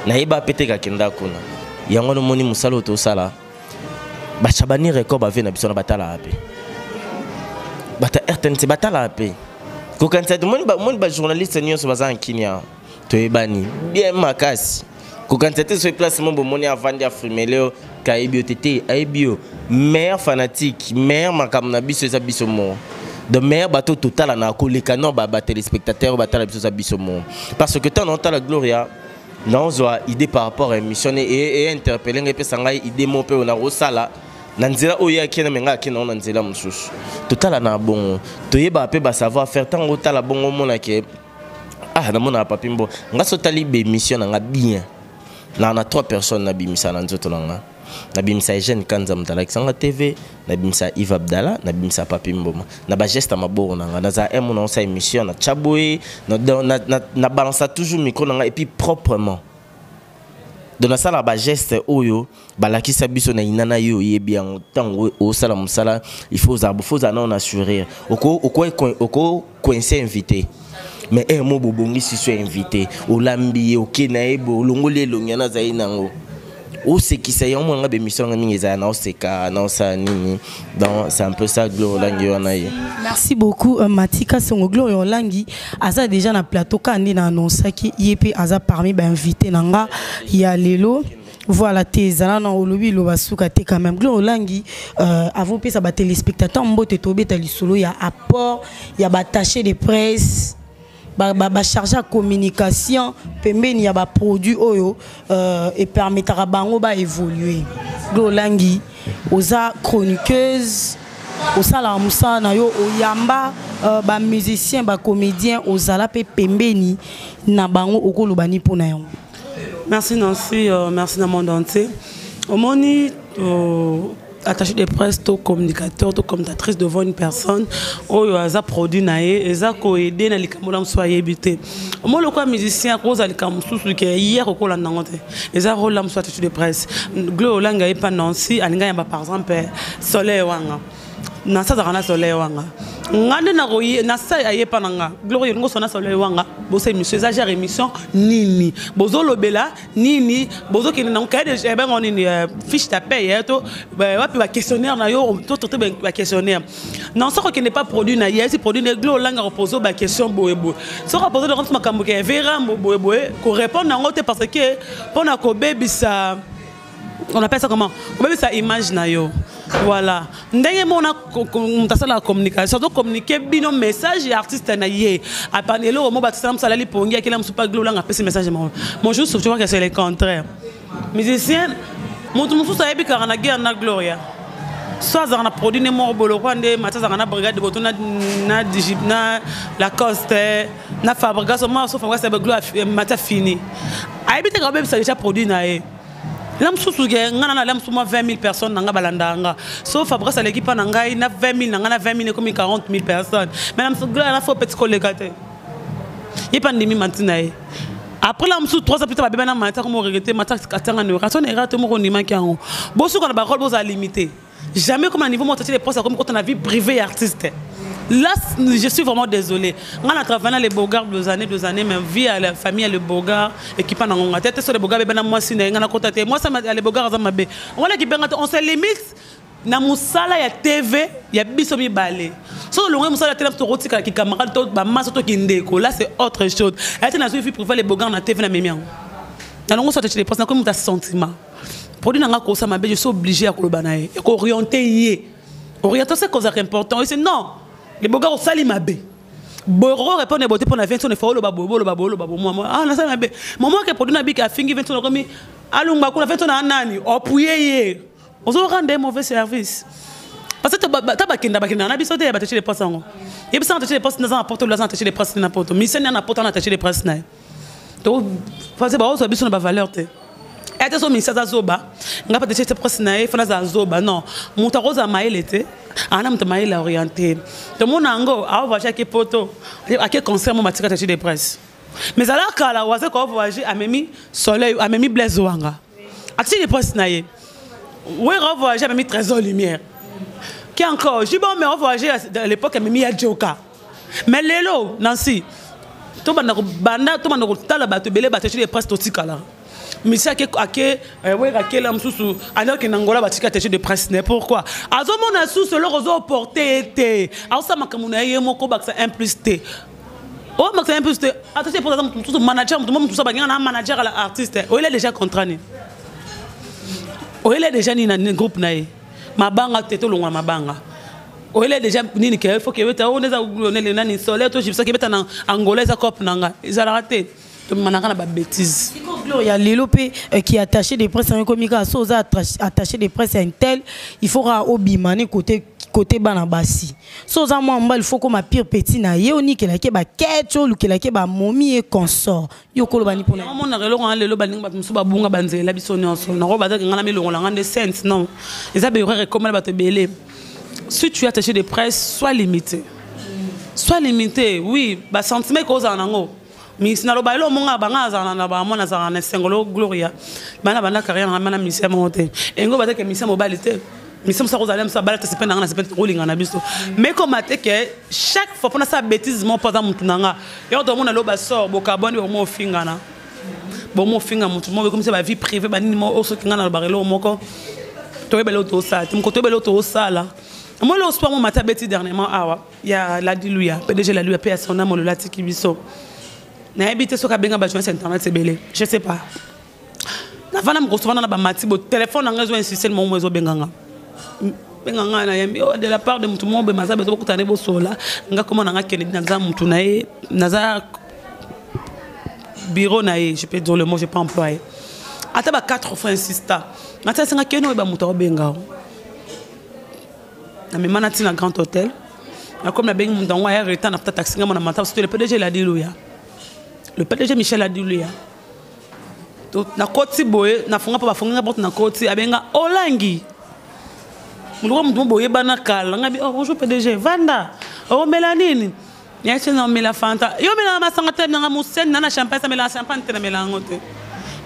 Speaker 3: Nayeba pe te kakenda kuna. Yango no moni musala oyo tosala. Ba Chabani record ba ve na biso na batala pe. Bata RTNC batala pe. Kokanisa te moni ba moni ba journaliste nyonso baza na Kenya. Toyebani bien makasi. Kokanisa te soki place mo bomoni avandi afrimele yo kayebi yo te te ayebi yo meilleur fanatique meilleur makambo na biso eza biso moko. Donc meilleur bateau total na koleka non ba ba téléspectateurs batala biso za biso moko. Parce que tant on la Gloria naozwa idée par rapport à émission et interpeller ngai pesa ngai idée mo pe na rosala na nzela oyo akenda me ngai akenda na nzela mosusu. Totala na bongo toyeba pe ba savoir faire tango otala bongo mona ke ah namona papi mbo nga so tali be émission na nga bien na na 3 personnes na bimisa na nzoto na nga. Na bimisa Eugène Kanza mutalakisa nga TV, na bimisa Yves Abdallah, na bimisa Papi Mboma. Na ba geste maboko na nga, na za un mona sa émission na chaboé, na na na, na balance toujours micro na nga et puis proprement. Donc na sala ba geste oyo balakisa biso na inana yo yebi yango tango o sala musala, il faut za faut za na assurer. Oko oko oko coincer invité. Mais un mot bobongi si so invité, olambi oke na ebo olongoli elongi na zai nango. Osekisa yango mwana be mission nga mingi ezala na oseka na osala nini. Donc c'est un peu ça Gloire Olangi wana ye.
Speaker 1: Merci beaucoup Matika Songo. Gloire Olangi aza déjà na plateau kandi na annonce ki yepe aza parmi ba invité nanga ya lelo. Voilà te zala na olobi loba suka te quand même. Gloire Olangi avant pesa ba téléspectateurs mbote tobeta lisolo ya apport ya ba attaché de presse ba, ba, ba chargé à communication pembeni ya ba produit oyo et permettra bango ba évoluer. Gloire Olangi oza chroniqueuse osala musala na yo oyamba ba musicien ba comédien ozala pe pembeni na bango okoloba ni pona yango.
Speaker 4: Merci Nancy, merci dans le monde entier. Omoni attaché de presse, to communicateur, to communicatrice devant une personne, oyo aza produit na ye, eza ko aider na likambo la musu ayebi te. Omoni lokola musicien akoza likambo mosusu ke hier okolanda yango te. Eza rôle la musu attaché de presse. Gloire Olangi aye pa Nancy, alinga yamba par exemple Soleil Wanga. Nancy azalaka na Soleil Wanga. Nga nde nakoye, na sa aye pa na nga. Gloire Olangi osona Soleil Wanga, bosa émission, eza genre émission nini? Bozolobela nini? Bozokende na cahier de, eh ben, on nini, fiche ta paye, eh, to, ben, wapi ba questionnaire na yo, to traiter ba, ba questionnaire. Non, soko kende pas produit na ye, si produit ne Gloire Olangi repose ba question boye boye. Soko repose de rentre makambo ke vera mbo boye boye, ko répondre na ngote parce que pona ko bebisa, on appelle ça comment? Ko bebisa image na yo. Voilà. Ndenge mona mutasala la communication, donc communiquer bino message et artiste na ye. Apanelo mo batisa musala li pongi akela musupa Gloire Olangi apesi message mo. Mon jour tu vois que c'est le contraire. Musicien mutu mususu ayebi kaka na guerre na Gloria. Soit azalaka na produit ne moko boloko nde Mathias azalaka na brigade de boto na, na Digi, na Lacoste, na Fabregas, moi so Fabregas ya Gloria Mathias fini. Ayebi te ka bebisa déjà produit na ye. La mususu ke nga na la mususu moi 20 000 personnes na nga balanda nga. So Fabregas aleki pa na ngai na 20 000 na nga na 20 000 ekomi 40 000 personnes. Mais la mususu Gloria na fo petit koleka te. Ye pa ndimi manti na ye. Après la mususu 3 ans plus tard babeba na Mathias comme regretter Mathias katanga ne raton erate moko ndimaki yango. Bosuka na ba rôle boza limité. Jamais comme à niveau moi les postes comme quand on a vie privée artiste. Là, je suis vraiment désolé. On a travaillé les Bogards 2 années, mais vie à la famille le Bogard, équipe en ngonga. Tete sur les Bogards, ben moi si na kota te. Moi ça les Bogards mabe. On a qui ben on se limite na musala ya TV ya biso mibale. So longwe musala tele to rotika ki camarade to ba maso to kindeko. Là, c'est autre chose. Ete na vie privée les Bogards na TV na memiango. Na longo so te les postes na comme ta sentiment. Produit nanga kosa mabe, je suis obligé ya koloba na ye. Ko orienter ye. Orienter, c'est cause important. C'est non. Les Bogards osali mabe. Boro répondre beauté pour la 20 on faut oloba bobo oloba bobo oloba moi ah na sali mabe. Moment que produit na bika afingi 20 on komi alungba kuna 20 na nani opuye ye. Ozo rendre un mauvais service. Parce que ta bakenda bakenda na biso te ya attaché de presse yango. Yebisa attaché de presse naza na porte laza attaché de presse na porte. Mission na porte na attaché de presse na. To parce que ba ozo biso na ba valeur te. Ete so misi aza zoba, nga mpe attaché de presse na ye fana aza zoba. Non, moto akozala mayele te, ana moto mayele orienté. Tomona yango aovoyage, ake poto, ake concert mo matika attaché de presse. Mais ala kala waza ko voyage, amemi Soleil, amemi Blaise Wanga, attaché de presse na ye. Wera voyage, amemi Trésor Lumière. Qui encore? Jibo mais voyage à l'époque, amemi ya Joka. Mais lelo, Nancy, tobanda banda tobanda kotala bato ebele baattaché de presse totikala misi ake ake wera akela mosusu alaki na Ngola, batika attaché de presse ne. Pourquoi? Azomona susu eloko ozoporte ye te, aosala makambo na ye moko, bakisa 1 plus te, oyo bakisa 1 plus te. Attaché de presse aza motu mosusu, manager, motu mo mosusu bagenga na manager ala artiste. Oyele déjà contrat nini, oyele déjà nini na groupe na ye, mabanga te, tolongwa mabanga. Oyele déjà nini ke faut ke beta oyo eza nani, Soleil to Gibson, ke beta na Angola, eza cope na nga ezalaka te, tomemanaka na babêtise.
Speaker 1: Ya lelo mpe qui attaché de presse yango ekomi kaka so oza attaché de presse ya intel, il faut kaka obima ne côté côté bana basi. So oza mwa mobali, il faut koma pire petit na ye, onikelaki bakete, olukelaki bamomi ye consort. Yo koloba ni mpona?
Speaker 4: Omonaka eloko wana lelo, baningi bato mosusu babunga banzela. Biso nyonso nango bazaki nga na milongola nga nde sainte. Non, eza baerreur ekomela bato ebele. Si tu es attaché de presse, sois limité, sois limité. Oui, basentiment ekozala nango misi naloba elo monga banga azala na bamwana, azala na esengo. Gloria bana banda carrière na nga na misia moko te, engo bazaki misia mobali te, misia mosu akozala mosu abala te, sepe na nga na sepe kolinga na biso. Mais koma te ke chaque fois mpona sala bêtise mo mpo aza motu na nga yo tomona lo basor bokabwani, bomo ofingana, bomo ofinga motu moko, ekomisa bavie privée banini mo oyo. Soki nga nalobaka eloko moko, toyebela oyo toosala te, moko toyebela oyo toosala. Moi le sport mo mata beti dernièrement awa ya Ladiluya, PDG Ladiluya pe ya son âme olola atiki biso. Nayebi te soki abenga bajournaliste internet ebele, je sais pas. Navanda mokoso vanda na bamati bo telefone na ngai ezo insiste mo ezobenganga benga ngai, nayambi oh, de la part de motu moko boye maza bezo bokutana bosola nga koma na nga Kennedy, naza motu na ye, naza bureau na ye, je peux dire le mot, je peux employer ata ba quatre fois insista. Mati asenga keni oyeba moto aobenga o namema na ntina Grand Hôtel. Nakomi, nabengi moto yango, aya retard na futa taxi nga mona mata. Surtout le PDG Ladiluya, le PDG Michel Adiluya. Nakoti boye, nafunga mpo bafunga nga porte, nakoti, abenga olangi moloko motu mo boyebana kala. Nga bi: "Oh, bonjour PDG, vanda, omela nini?" Yasi na omela Fanta. Yo omela masanga te? Nanga mosene na champagne, amela champagne te, namela yango te.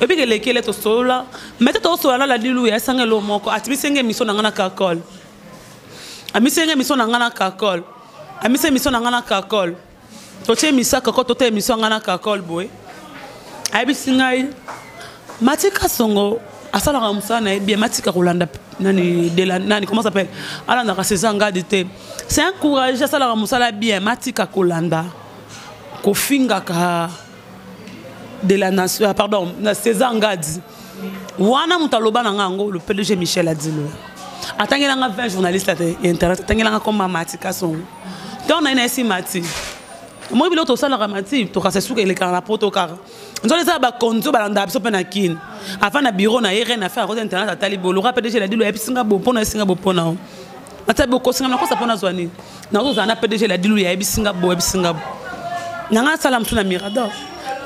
Speaker 4: Epi keleki ele tosolola, mais te tosolola na Ladiluya, esanga elo moko atimisenge émission na nga na kakol, amisenge émission na nga na kakol, amise émission na nga na kakol. Totie émission kakol, tota émission nga na kakol boye. Ayebisi ngai Matika Songo asalaka mosala na ye bien, matika kolanda nani de la nani, comment s'appelle, alandaka César Ngadi te, c'est un courage, asalaka mosala bien, matika kolanda kofingaka de la nation, ah, pardon, na César Ngadi wana. Moto aloba na nga yango, le PDG Michel Adilo, atangelanga 20 journaliste ya internet, atangelanga komba Matika Songo. Ntango na ye nayesi mati moi biloko tosalaka mati tokasa suka elekaka na poto kaka nzolo eza bakonzi oyo balandaka biso mpe na kini. Avant na bureau na ye, reine affaire akota internet, atali boloka PDG Ladilo ayebisinga bo mpona esinga bo mpona o ata bokosinga nakosa mpona azwa nini, nazozala na PDG Ladilu yayebisinga bo, ayebisinga bo nanga asala mosu na Mirador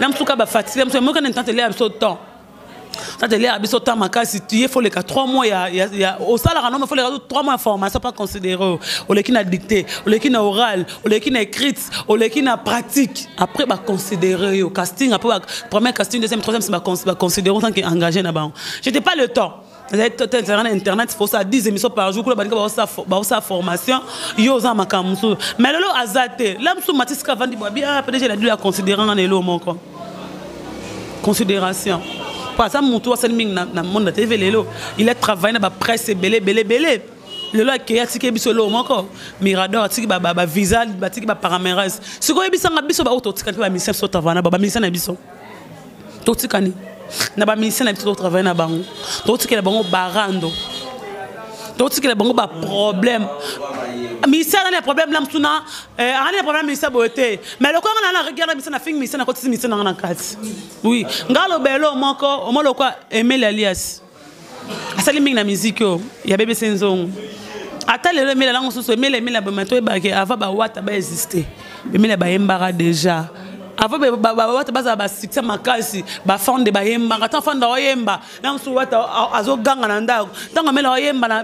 Speaker 4: na mosuka bafatigue mosu moka na internet eleya biso temps tata eleyaka biso temps makasi. Ye faut leka 3 mois ya osalaka nome, faut leka 3 mois ya formation, pas considéré. Oleki na dictée, oleki na oral, oleki na écrite, oleki na pratique, après baconsidéré yo casting, après premier casting, deuxième, troisième, baconsidéré en tant que engagé na bango. J'étais pas le temps. Ezali na internet, faut ça 10 émissions par jour. Kuna baninga baosala formation, yo oza makambo mosusu. Mais lelo aza te. La mosusu Matisika avandi bwa bien, PDG la dulu aconsidérant nga na elo moko considération, po aza motu asali mingi na monde ya TV. Lelo il a travaillé na bapresse ebele ebele ebele. Lelo akei, atiki biso eloko moko Mirador, atiki bavisa, batiki baparameres. Sikoyo oyebisanga, biso baoyo totikani mpe bamusicien, biso totravaille na bamusicien na biso, totikani na bamusicien na biso, totravaille na bango, totikela bango barando, totikela bango baproblème. Musicien azali na problème na mosu na azali na problème, musicien boye te. Mais lokola nga na regarde musicien, na fingi musicien, nakotisi musicien nanga na kati. Oui, nga aloba elo moko omo lokwa Emeli Alias asali mingi na musique oyo ya BBC Nzongo. Ata lelo Emeli alango mosusu, Emeli, Emeli aboma. Toyebake avant bawata baexiste, Emeli bayembaka déjà. Avant bawata bazala basuccès makasi, bafande bayembaka. Ntango fande aoyemba na mosusu, wata azoganga na ndako. Ntango Emeli aoyemba na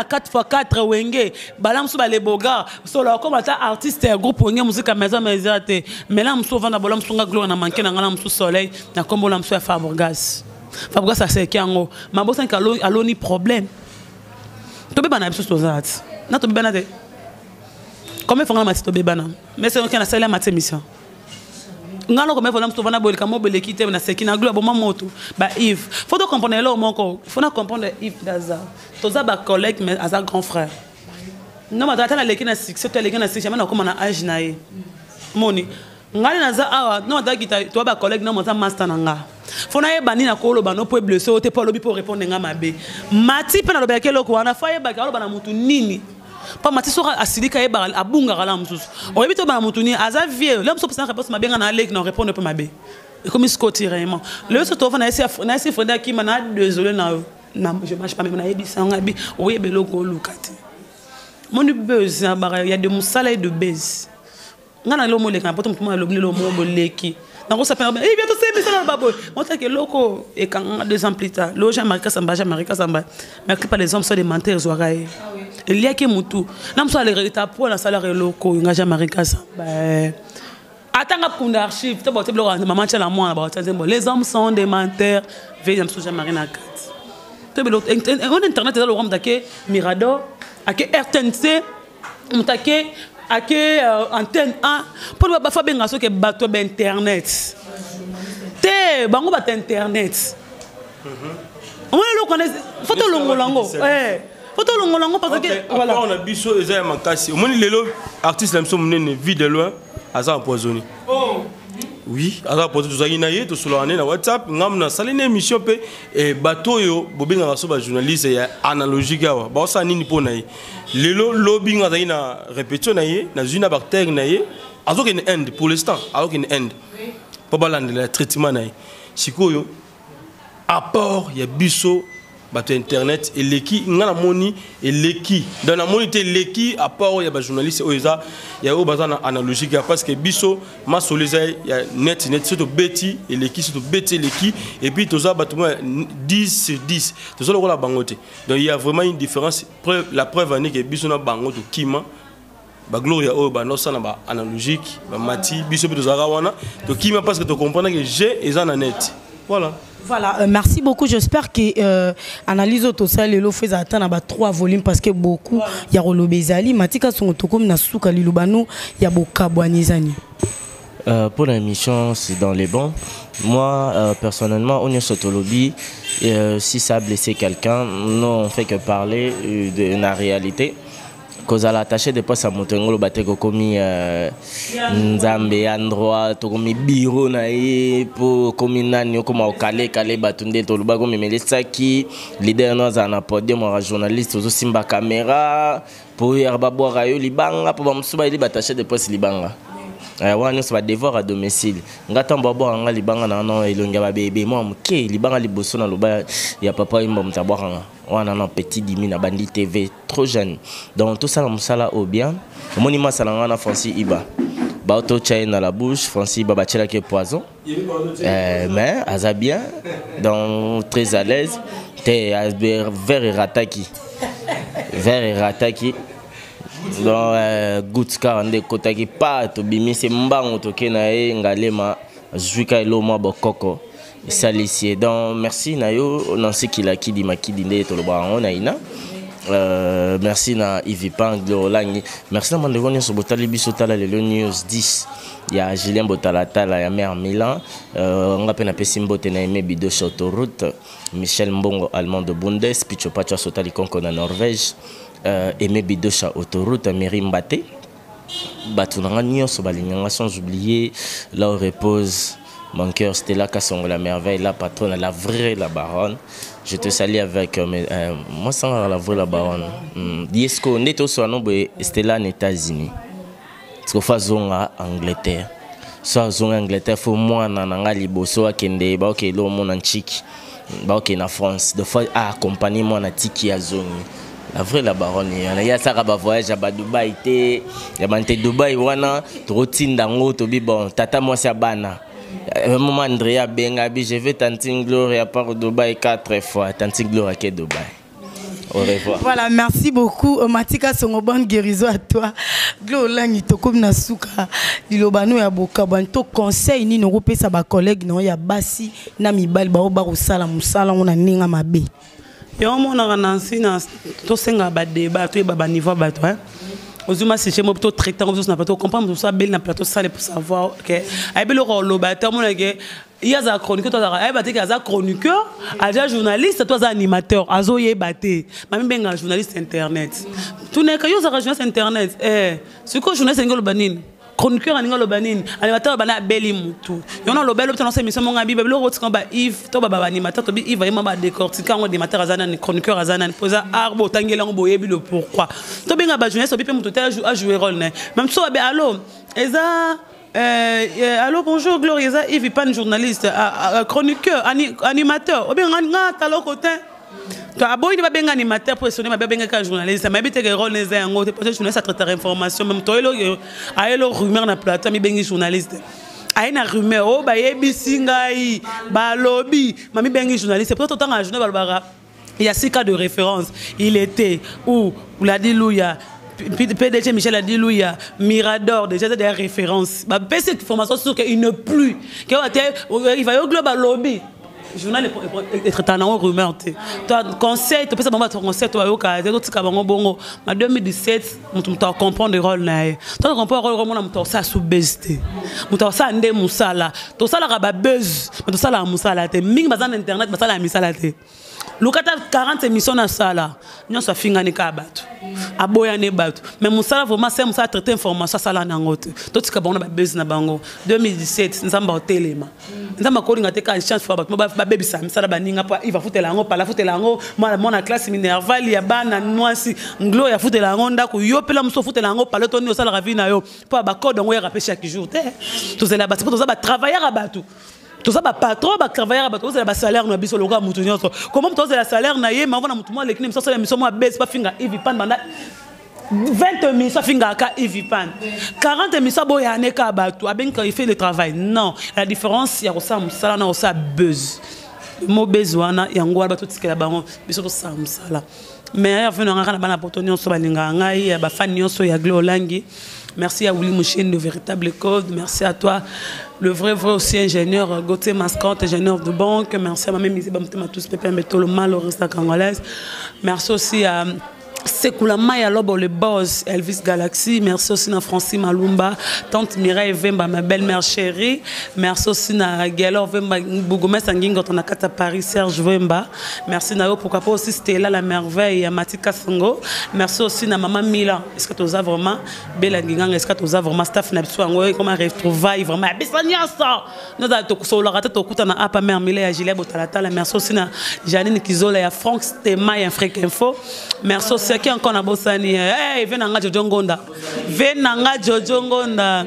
Speaker 4: 4 x 4 Wenge, bala mosusu baleboga solo akoma ata artiste ya groupe Wenge Musica Maison Mère te. Mais la mosusu ovanda bola mosusu, nga gloire na manke na nga na mosusu soleil na nkombo na mosusu ya Fabregas. Fabregas aseki yango mabosanki, aloni problème. Tobebana biso, toza ti na tobebana te. Combien fanga mati tobebana? Mais c'est oke nasali ya mati émission nga noko me fona mosusu ovanda boye, likambo boleki te, naseki na gloire boma moto ba Yves. Faut to comprendre eloko moko, faut na comprendre Yves daza, toza bacollègue, mais aza grand frère. Non, ata naleki na succès to aleki na succès, jamais nakóma na age na ye. Moni ngai naza awa, no azalaki toa bacollègue, no aza master na nga. Fo nayeba nini akoloba no mpo eblesse oyo te, mpo alobi mpo répondre nga mabe. Mati mpe nalobelaki eloko wana, fo ayebaki aloba na motu nini, mpo mati soki asilika, ayebaka abungaka la mosusu. Oyebi te obana motu nini aza vieux le mosusu, opesana réponse mabe. Nga na aleki na répondre mpe mabe, ekomi scoti réellement. Lelo so tova nayesi Fredi akima na désolé na yo na je marche pas, même nayebisa nga bi oyeba eloko oluka te. Moni buzz ya de mosala ye de base nga na lelo moleka na poto, motu moko alobi lelo moko boleki nakosapela eh bien, tosemisa na baboye motaki eloko ekanga. 2 ans plus tard, lelo Jean Marie Kasamba, Jean Marie Kasamba, mais clip les hommes sont des menteurs, ezwaka ye, eliaki motu na mosu alerekita po nasalaka eloko oyo. Nga Jean Marie Kasamba atanga kunda archive to baote biloko mama tiala mwana, baotia nzembo "Les hommes sont des menteurs", veille ya mosusu Jean Marie na kati to biloko on internet. Eza lokwa moto ake Mirador, ake RTNC, moto ake antenne 1 mpo bafa benga soki bato ya bainternet te, bango bato internet. Omoni eloko wana, fo tolongola yango, fo tolongola yango parce que
Speaker 2: voilà na biso eza ya makasi. Omoni lelo artiste na biso monene Vie de Loin aza empoisonné. Oh. Oui, aza empoisonné. Tozalaki na ye, tosolaka ne na WhatsApp. Ngamu nasali na émission mpe bato oyo bobengaka so bajournaliste ya analogique awa baosala nini mpo na ye? Lelo lobi nga azalaki na répétition na ye, nazwi na bactère na ye, azokende Inde. Pour l'instant azokende Inde mpo balandela traitement na ye. Sikoyo apport ya biso bato ya internet eleki, nga namoni eleki. Donc namoni te eleki apport ya bajournaliste oyo eza ya oyo baza na analogique ya, parce que biso masolo eza ya net net. So tobeti eleki, so tobeti eleki. Et puis toza bato mo 10 sur 10, toza lokola bango te. Donc il y a vraiment une différence. La preuve ani ke biso na bango tokima bagloria oyo bandosala ba analogique, bamati biso mpe tozalaka wana, tokima parce que tocomprendre que g eza na net. Voilà.
Speaker 1: Voilà, merci beaucoup. J'espère que analyse au total lelo fait atteindre ba trois volumes parce que beaucoup ya koloba ezali. Matika songo, tokomi na suka, liloba no ya bokabwani ezani?
Speaker 3: Pour l'émission, c'est dans les bons. Moi, personnellement, on est tolobi, si ça a blessé quelqu'un, nous, on fait que parler de la réalité. Kozala attaché de presse ya moto yango oloba te kokomi nzambe ya endroit, tokomi biro na ye mpo okomi nani, okoma okale kale bato. Nde tolobaki omemelisaki leader no azala na podium ya journaliste, ozosimba caméra mpo yaka babwaka yo libanga, mpo bamosusu bayeli baattaché de presse libanga. Wana nyonso badevoir à domicile. Nga ntango babwaka nga libanga na wana elongi ya babebe mwa moke, libanga liboso na loba ya papa yimba, moto abwaka nga wana na petit dimi na Bandi TV, trop jeune. Donc tosala mosala oyo bien. Omoni masala nga na Francis Iba, baototya ye na la bouche. Francis Iba batielaki poison, mais aza bien, donc très à l'aise te. Verre erataki, verre erataki, donc goutte kaka nde ekotaki pa. Tobimisi mbango, toke na ye Ngalema, azwika elo mwa bokoko. Esalisi ye. Donc merci na yo Nancy Kilakidi Makidi nde tolobaka yango na ina. Merci na Yves Pang Olangi. Merci na bandeko nyonso botali biso tala lelo news 10 ya Julien Botalatala ya maire Milan. Nga pe napesi mbote na Aimé Bidoche autoroute, Michel Mbongo allemand de Bundes, Picho Pacho asotali konko na Norvège. Aimé Bidoche autoroute, Mary Mbaté. Bato na nga nyonso balinga nga sans oublier là où repose mon cœur Stella Kassongo la merveille, la patronne, la vraie la baronne. Je te salue avec moi sans la vraie la baronne. Yesko ndeto so no boye Stella na États-Unis. Parce que zonga Angleterre. So zonga Angleterre faut mwana na nga liboso akende ba ok lo mona nchiki. Ba ok na France. Des fois a accompagner mwana tiki ya zongi. La vraie la baronne yana ya saka ba voyage ba Dubaï te ya bante Dubaï wana totinda ngo to bi bon tata mwasi ya bana. Maman Andrea benga bi je vais tantine Gloria par Dubaï 4 fois tantine Gloria ke Dubaï. Au revoir.
Speaker 1: Voilà, merci beaucoup Matika Songo, bonne guérison à toi. Glo Olangi tokomi na suka liloba no ya bokabwani to conseil nini okopesa ba collègue na yo ya basi na mibali bao ba kosala mosala ngo na ndenge mabe.
Speaker 4: Yo monaka Nancy na tosenga ba débat toyeba ba niveau ya bato hein. Ozuma sujet mo to traiter ngo na plateau comprendre ça belle na plateau sale pour savoir que ayebeli oloba te mona ke ye azala chroniqueur to azala ayeba te ke aza chroniqueur aza journaliste to aza animateur azoyeba te mami benga journaliste internet tuneka yo ozalaka journaliste internet sikoyo journaliste alingi oloba nini chroniqueur alingi oloba nini animateur bana abeli mutu yo na oloba elobita na émission monga bible biloko otika ba Yves to ba ba animateur to bi Yves ayema ba décortiquer yango animateur aza nani chroniqueur aza nani po eza art bo otangeli yango boyebi le pourquoi to benga ba journaliste obi pe mutu te a jouer rôle na ye même so babe allo eza allô, bonjour Gloria, eza Yves Pan journaliste, chroniqueur, animateur. Obi nga nga talo kotin. To aboyi ba benga animateur pour sonner ba benga ka journaliste, mais bite ke rôle neza yango, te parce journaliste a traiter information même to elo ayelo rumeur na plateau mi bengi journaliste. Aye na rumeur oh ba yebisi ngai ba lobby, mami bengi journaliste pour to tanga journal ba lobaka. Il y a 6 cas de référence. Il était où Ladi Louya, PDG Michel Adilouya, Mirador, déjà c'est des références. Bah, cette formation sur qu'il ne plus. Il va au global lobby. Journal est traité en rumeur. Toi, conseil, tu peux savoir ton conseil, toi, tu as bongo. En 2017, tu as comprendre le rôle. Tu as comprendre le rôle, tu as ça sous buzz. Tu as ça ndé musala. Tu as ça la buzz. Tu as ça la musala. Tu as mis internet, tu as la misala. Lukata 40 émissions na sala nyonso afingani kaka bato aboyani bato mais mosala vraiment c'est mosala traiter information asala nango te totika bango na babese na bango 2017 nzambe otelema nzambe akolinga te ka chance fois bato babebisa misala baninga po iva futela yango pala futela yango mwana mwana classe minerval ya bana nwasi nglo ya futela yango ndako yo pela mosu ofutela yango pala to nini osalaka vie na yo po bacode yango oyaka mpe chaque jour te tozela bato po toza batravailleur ya bato toza ba patron ba travailleur ba tozela ba salaire na biso lokola mutu nyonso comment tozela salaire na ye mako na mutu mwa lekini miso sala miso mwa base pa finga Yves Pan banda 20 émissions finga ka Yves Pan 40 émissions boya ne ka bato abenga il fait le travail non la différence ya kosala mosala na kosala buzz mo buzz wana yango wana bato tikela bango biso tosala mosala mais ya venu ngaka na bana poto nyonso balingaka ngai ya ba fan nyonso ya Glo Olangi. Merci à Willy Mouchine de Véritable Code. Merci à toi, le vrai, vrai aussi ingénieur Gauthier Mascotte, ingénieur de banque. Merci à ma mère Bamte Matous Pépé Metolo, malheureuse la Congolaise. Merci aussi à Sekula Maya Lobo, le boss, Elvis Galaxy. Merci aussi à Francis Malumba, tante Mireille Vemba, ma belle-mère chérie. Merci aussi à Gaylor Vemba, Bougoumès Angingo, ton akata Paris, Serge Vemba. Merci Nao, pourquoi pas aussi Stella la merveille, à Mati Kasongo. Merci aussi à maman Mila. Est-ce que tu as vraiment Bella Ngingang, est-ce que tu as vraiment staff na biso yango, comment retrouvailles vraiment biso nyonso. Nous avons tokosolaka te tokuta na apa mère Mila ya Gilet Botalatala. Merci aussi na Janine Kizola ya Franck Stema ya Afrique Info. Merci aussi à qui encore na bosani. Hey, venez nga Jojo Ngonda. Venez nga Jojo Ngonda.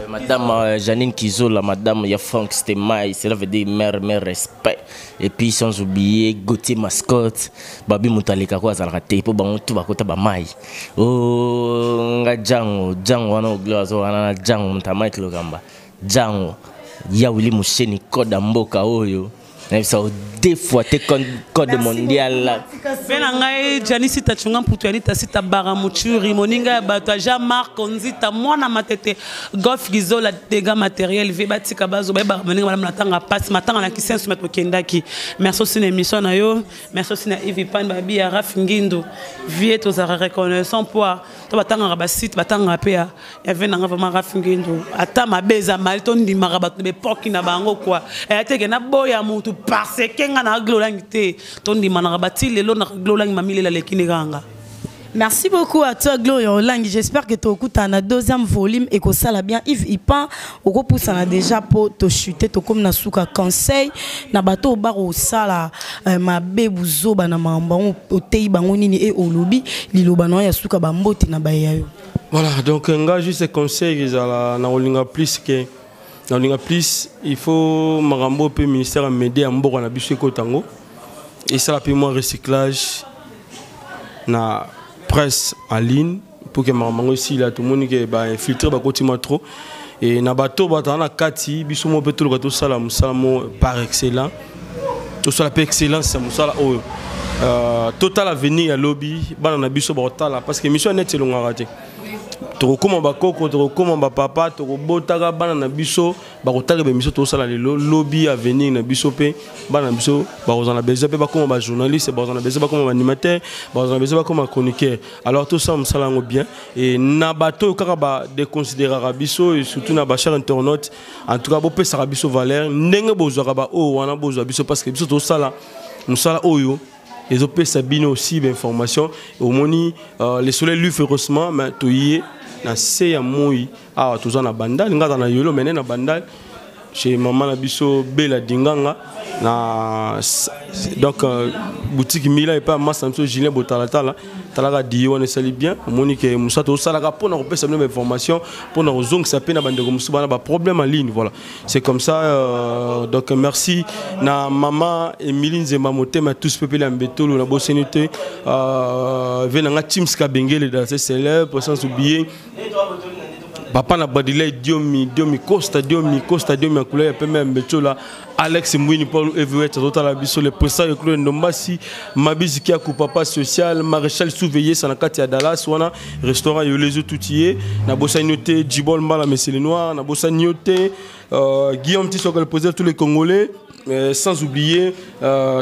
Speaker 3: Madame Janine Kizola, madame ya Franck Stema, cela veut dire mère, mère respect. Et puis sans oublier Gauthier Mascotte, Babi Mutaleka ko azalaka te po bango tout bakota ba mai. Oh nga Django, Django wana oglo azo wana na Django muta Mike Lokamba. Django ya Willy Musheni koda mboka oyo. Nayebisa deux fois te code mondial.
Speaker 4: Mpe na ngai Janisi Tachunga Mputu Yanita Sita Bara Muchuri moninga ya bato ya Jean-Marc Nzita mwana matete Golf Gizola dégâts matériel ve batika bazo bayebaka moninga malamu na tanga pasi matanga na kisensu me tokendaki. Merci aussi na émission na yo, merci aussi na Yves Pan Babi ya Raf Ngindu vie tozalaka reconnaissant po to batangaka basite batangaka mpe ya ve nanga vraiment Raf Ngindu ata mabe eza mali tondimaka bato na bepoki na bango kua eya teke naboya mutu parce ke nga na aglolangi te tondimanaka bati lelo na aglolangi mamilela lekini kanga.
Speaker 1: Merci beaucoup à toi Gloria Olangi. J'espère que tu écoutes un deuxième volume et que ça l'a bien. Yves Ipan, au pousse na déjà pour te chuter, to comme na souka conseil na bateau bar au sala ma bebuzo ba na mamba o tei bango nini et au lobby liloba na ya souka ba mbote na ba yayo.
Speaker 2: Voilà, donc nga juste conseil ezala na olinga plus que na olinga plus il faut marambo pe ministère a m'aider à mboka na biso ekotango et ça la pe moi recyclage na presse en ligne pour que maman aussi là tout le monde qui ba infiltré ba kotima trop et na bateau ba na kati biso mo pe tout le sala musala mo par excellent tout ça pe excellence musala oyo total avenir ya lobby bana na biso ba tala parce que mission net elonga raté tokokoma bakoko tokokoma bapapa tokobotaka bana na biso bakotala ba mission tosala lelo lobby avenir na biso pe bana na biso bakozala besoin pe bakoma ba journaliste bakozala besoin bakoma ba animateur bakozala besoin bakoma chroniqueur. Alors tout ça mosala yango bien et na bato kaka ba déconsidérera biso et surtout na ba chers internautes en tout cas bopesaka biso valeur ndenge bozwaka ba oyo wana bozwa biso parce que biso tosala mosala oyo ezopesa bino aussi ba information omoni le soleil lui férocement mais toye na se ya moi awa toza na bandal nga na yolo mene na bandal chez maman na biso Bela Dinganga na donc boutique Mila et pas massa biso Julien Botalatala talaka di wana esali bien omoni ke musa tosalaka mpona kopesa bino ba information mpona kozongisa mpe na bandeko mosusu bana ba problème en ligne. Voilà, c'est comme ça. Donc merci na maman Emilie Nzemba Motema tous pepele ya Mbetolo na boseni te ve nanga Teams Kabengele dans ces célèbres sans oublier papa na Badile Diomi Diomi Costa Diomi Costa Diomi akula ya pembe ya Mbetolo Alex Mwini Paul Everett azotala biso le président Claude Ndombasi Mabisi Kiaku papa social Maréchal Souveye sana kati ya Dallas wana restaurant Yolezo Toutier na bosani te Djibol Mbala Messele Noir na bosani te Guillaume Tissok le président tous les Congolais sans oublier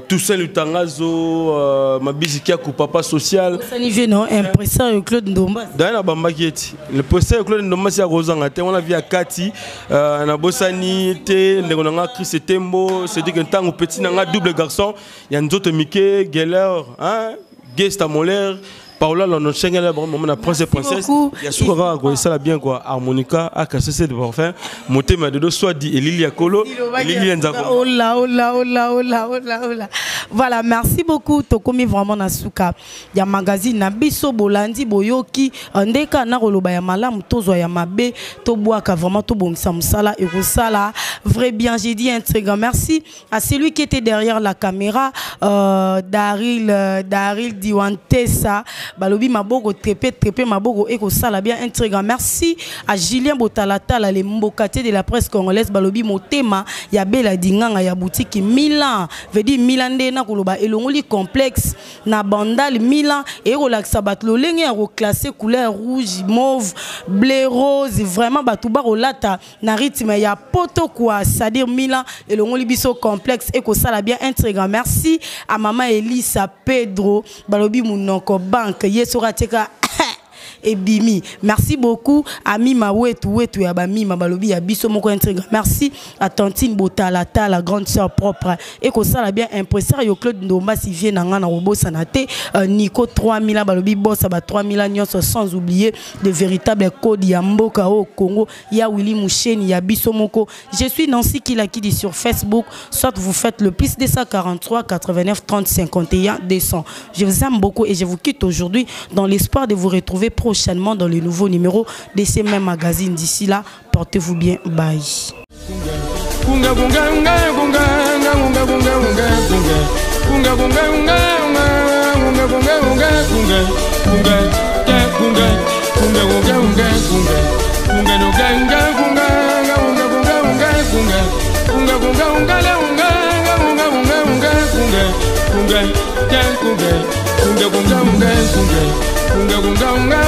Speaker 2: Toussaint Lutangazo Mabisi Kiaku papa social
Speaker 1: Sani non impresseur Claude Ndombasi
Speaker 2: D'ailleurs bambaki eti le président Claude Ndombasi ya kozanga te wana via kati na bosani te ndeko nanga Chris Tembo c'est dit que ntango petit nanga double garçon ya nzoto Mike Geller hein Gesta Moller Paola London Schengel vraiment na prince et princesse ya suka kaka ko sala bien quoi harmonica a cassé cette parfum motema de soit dit Elili ya kolo Elili ya nzako.
Speaker 1: Oh là oh là oh là oh là oh là oh là. Voilà, merci beaucoup tokomi vraiment na suka ya magazine na biso bolandi boyoki ndeka na koloba ya malamu tozwa ya mabe tobwaka vraiment tobongisa mosala ekosala vrai bien. J'ai dit un très grand merci à celui qui était derrière la caméra Daril Daril Diwantesa balobi maboko trepé trepé maboko ekosala bien un très grand merci à Julien Botalatala le mbokatier de la presse congolaise balobi motema ya Bela Dinganga ya boutique Milan veut dire Milan nde na koloba elongoli complexe na bandal Milan et relaxa bato lolenge ya reclasser couleur rouge mauve bleu rose vraiment bato ba rolata na rythme ya poto quoi c'est-à-dire Milan elongoli biso complexe et kosala bien un très grand merci à maman Elisa Pedro balobi munoko banque yeso rateka ebimi. Merci beaucoup à Mima Wetu Wetu ya ba Mima balobi ya biso moko un très grand merci à Tantine Botalata la grande sœur propre et kosala bien impresario Claude Ndomba si vient nanga na robosa na te Nico 3000 balobi bossa ba 3000 nyonso sans oublier de véritables codes ya mboka au Congo ya Willy Moucheni ya biso moko. Je suis Nancy Kilakidi sur Facebook, soit vous faites le plus 243 89 30 51 200. Je vous aime beaucoup et je vous quitte aujourd'hui dans l'espoir de vous retrouver prochainement dans le nouveau numéro de ces mêmes magazines. D'ici là, portez-vous bien. Bye.
Speaker 5: Kunge kunge kunge kunge kunge kunge kunge kunge kunge.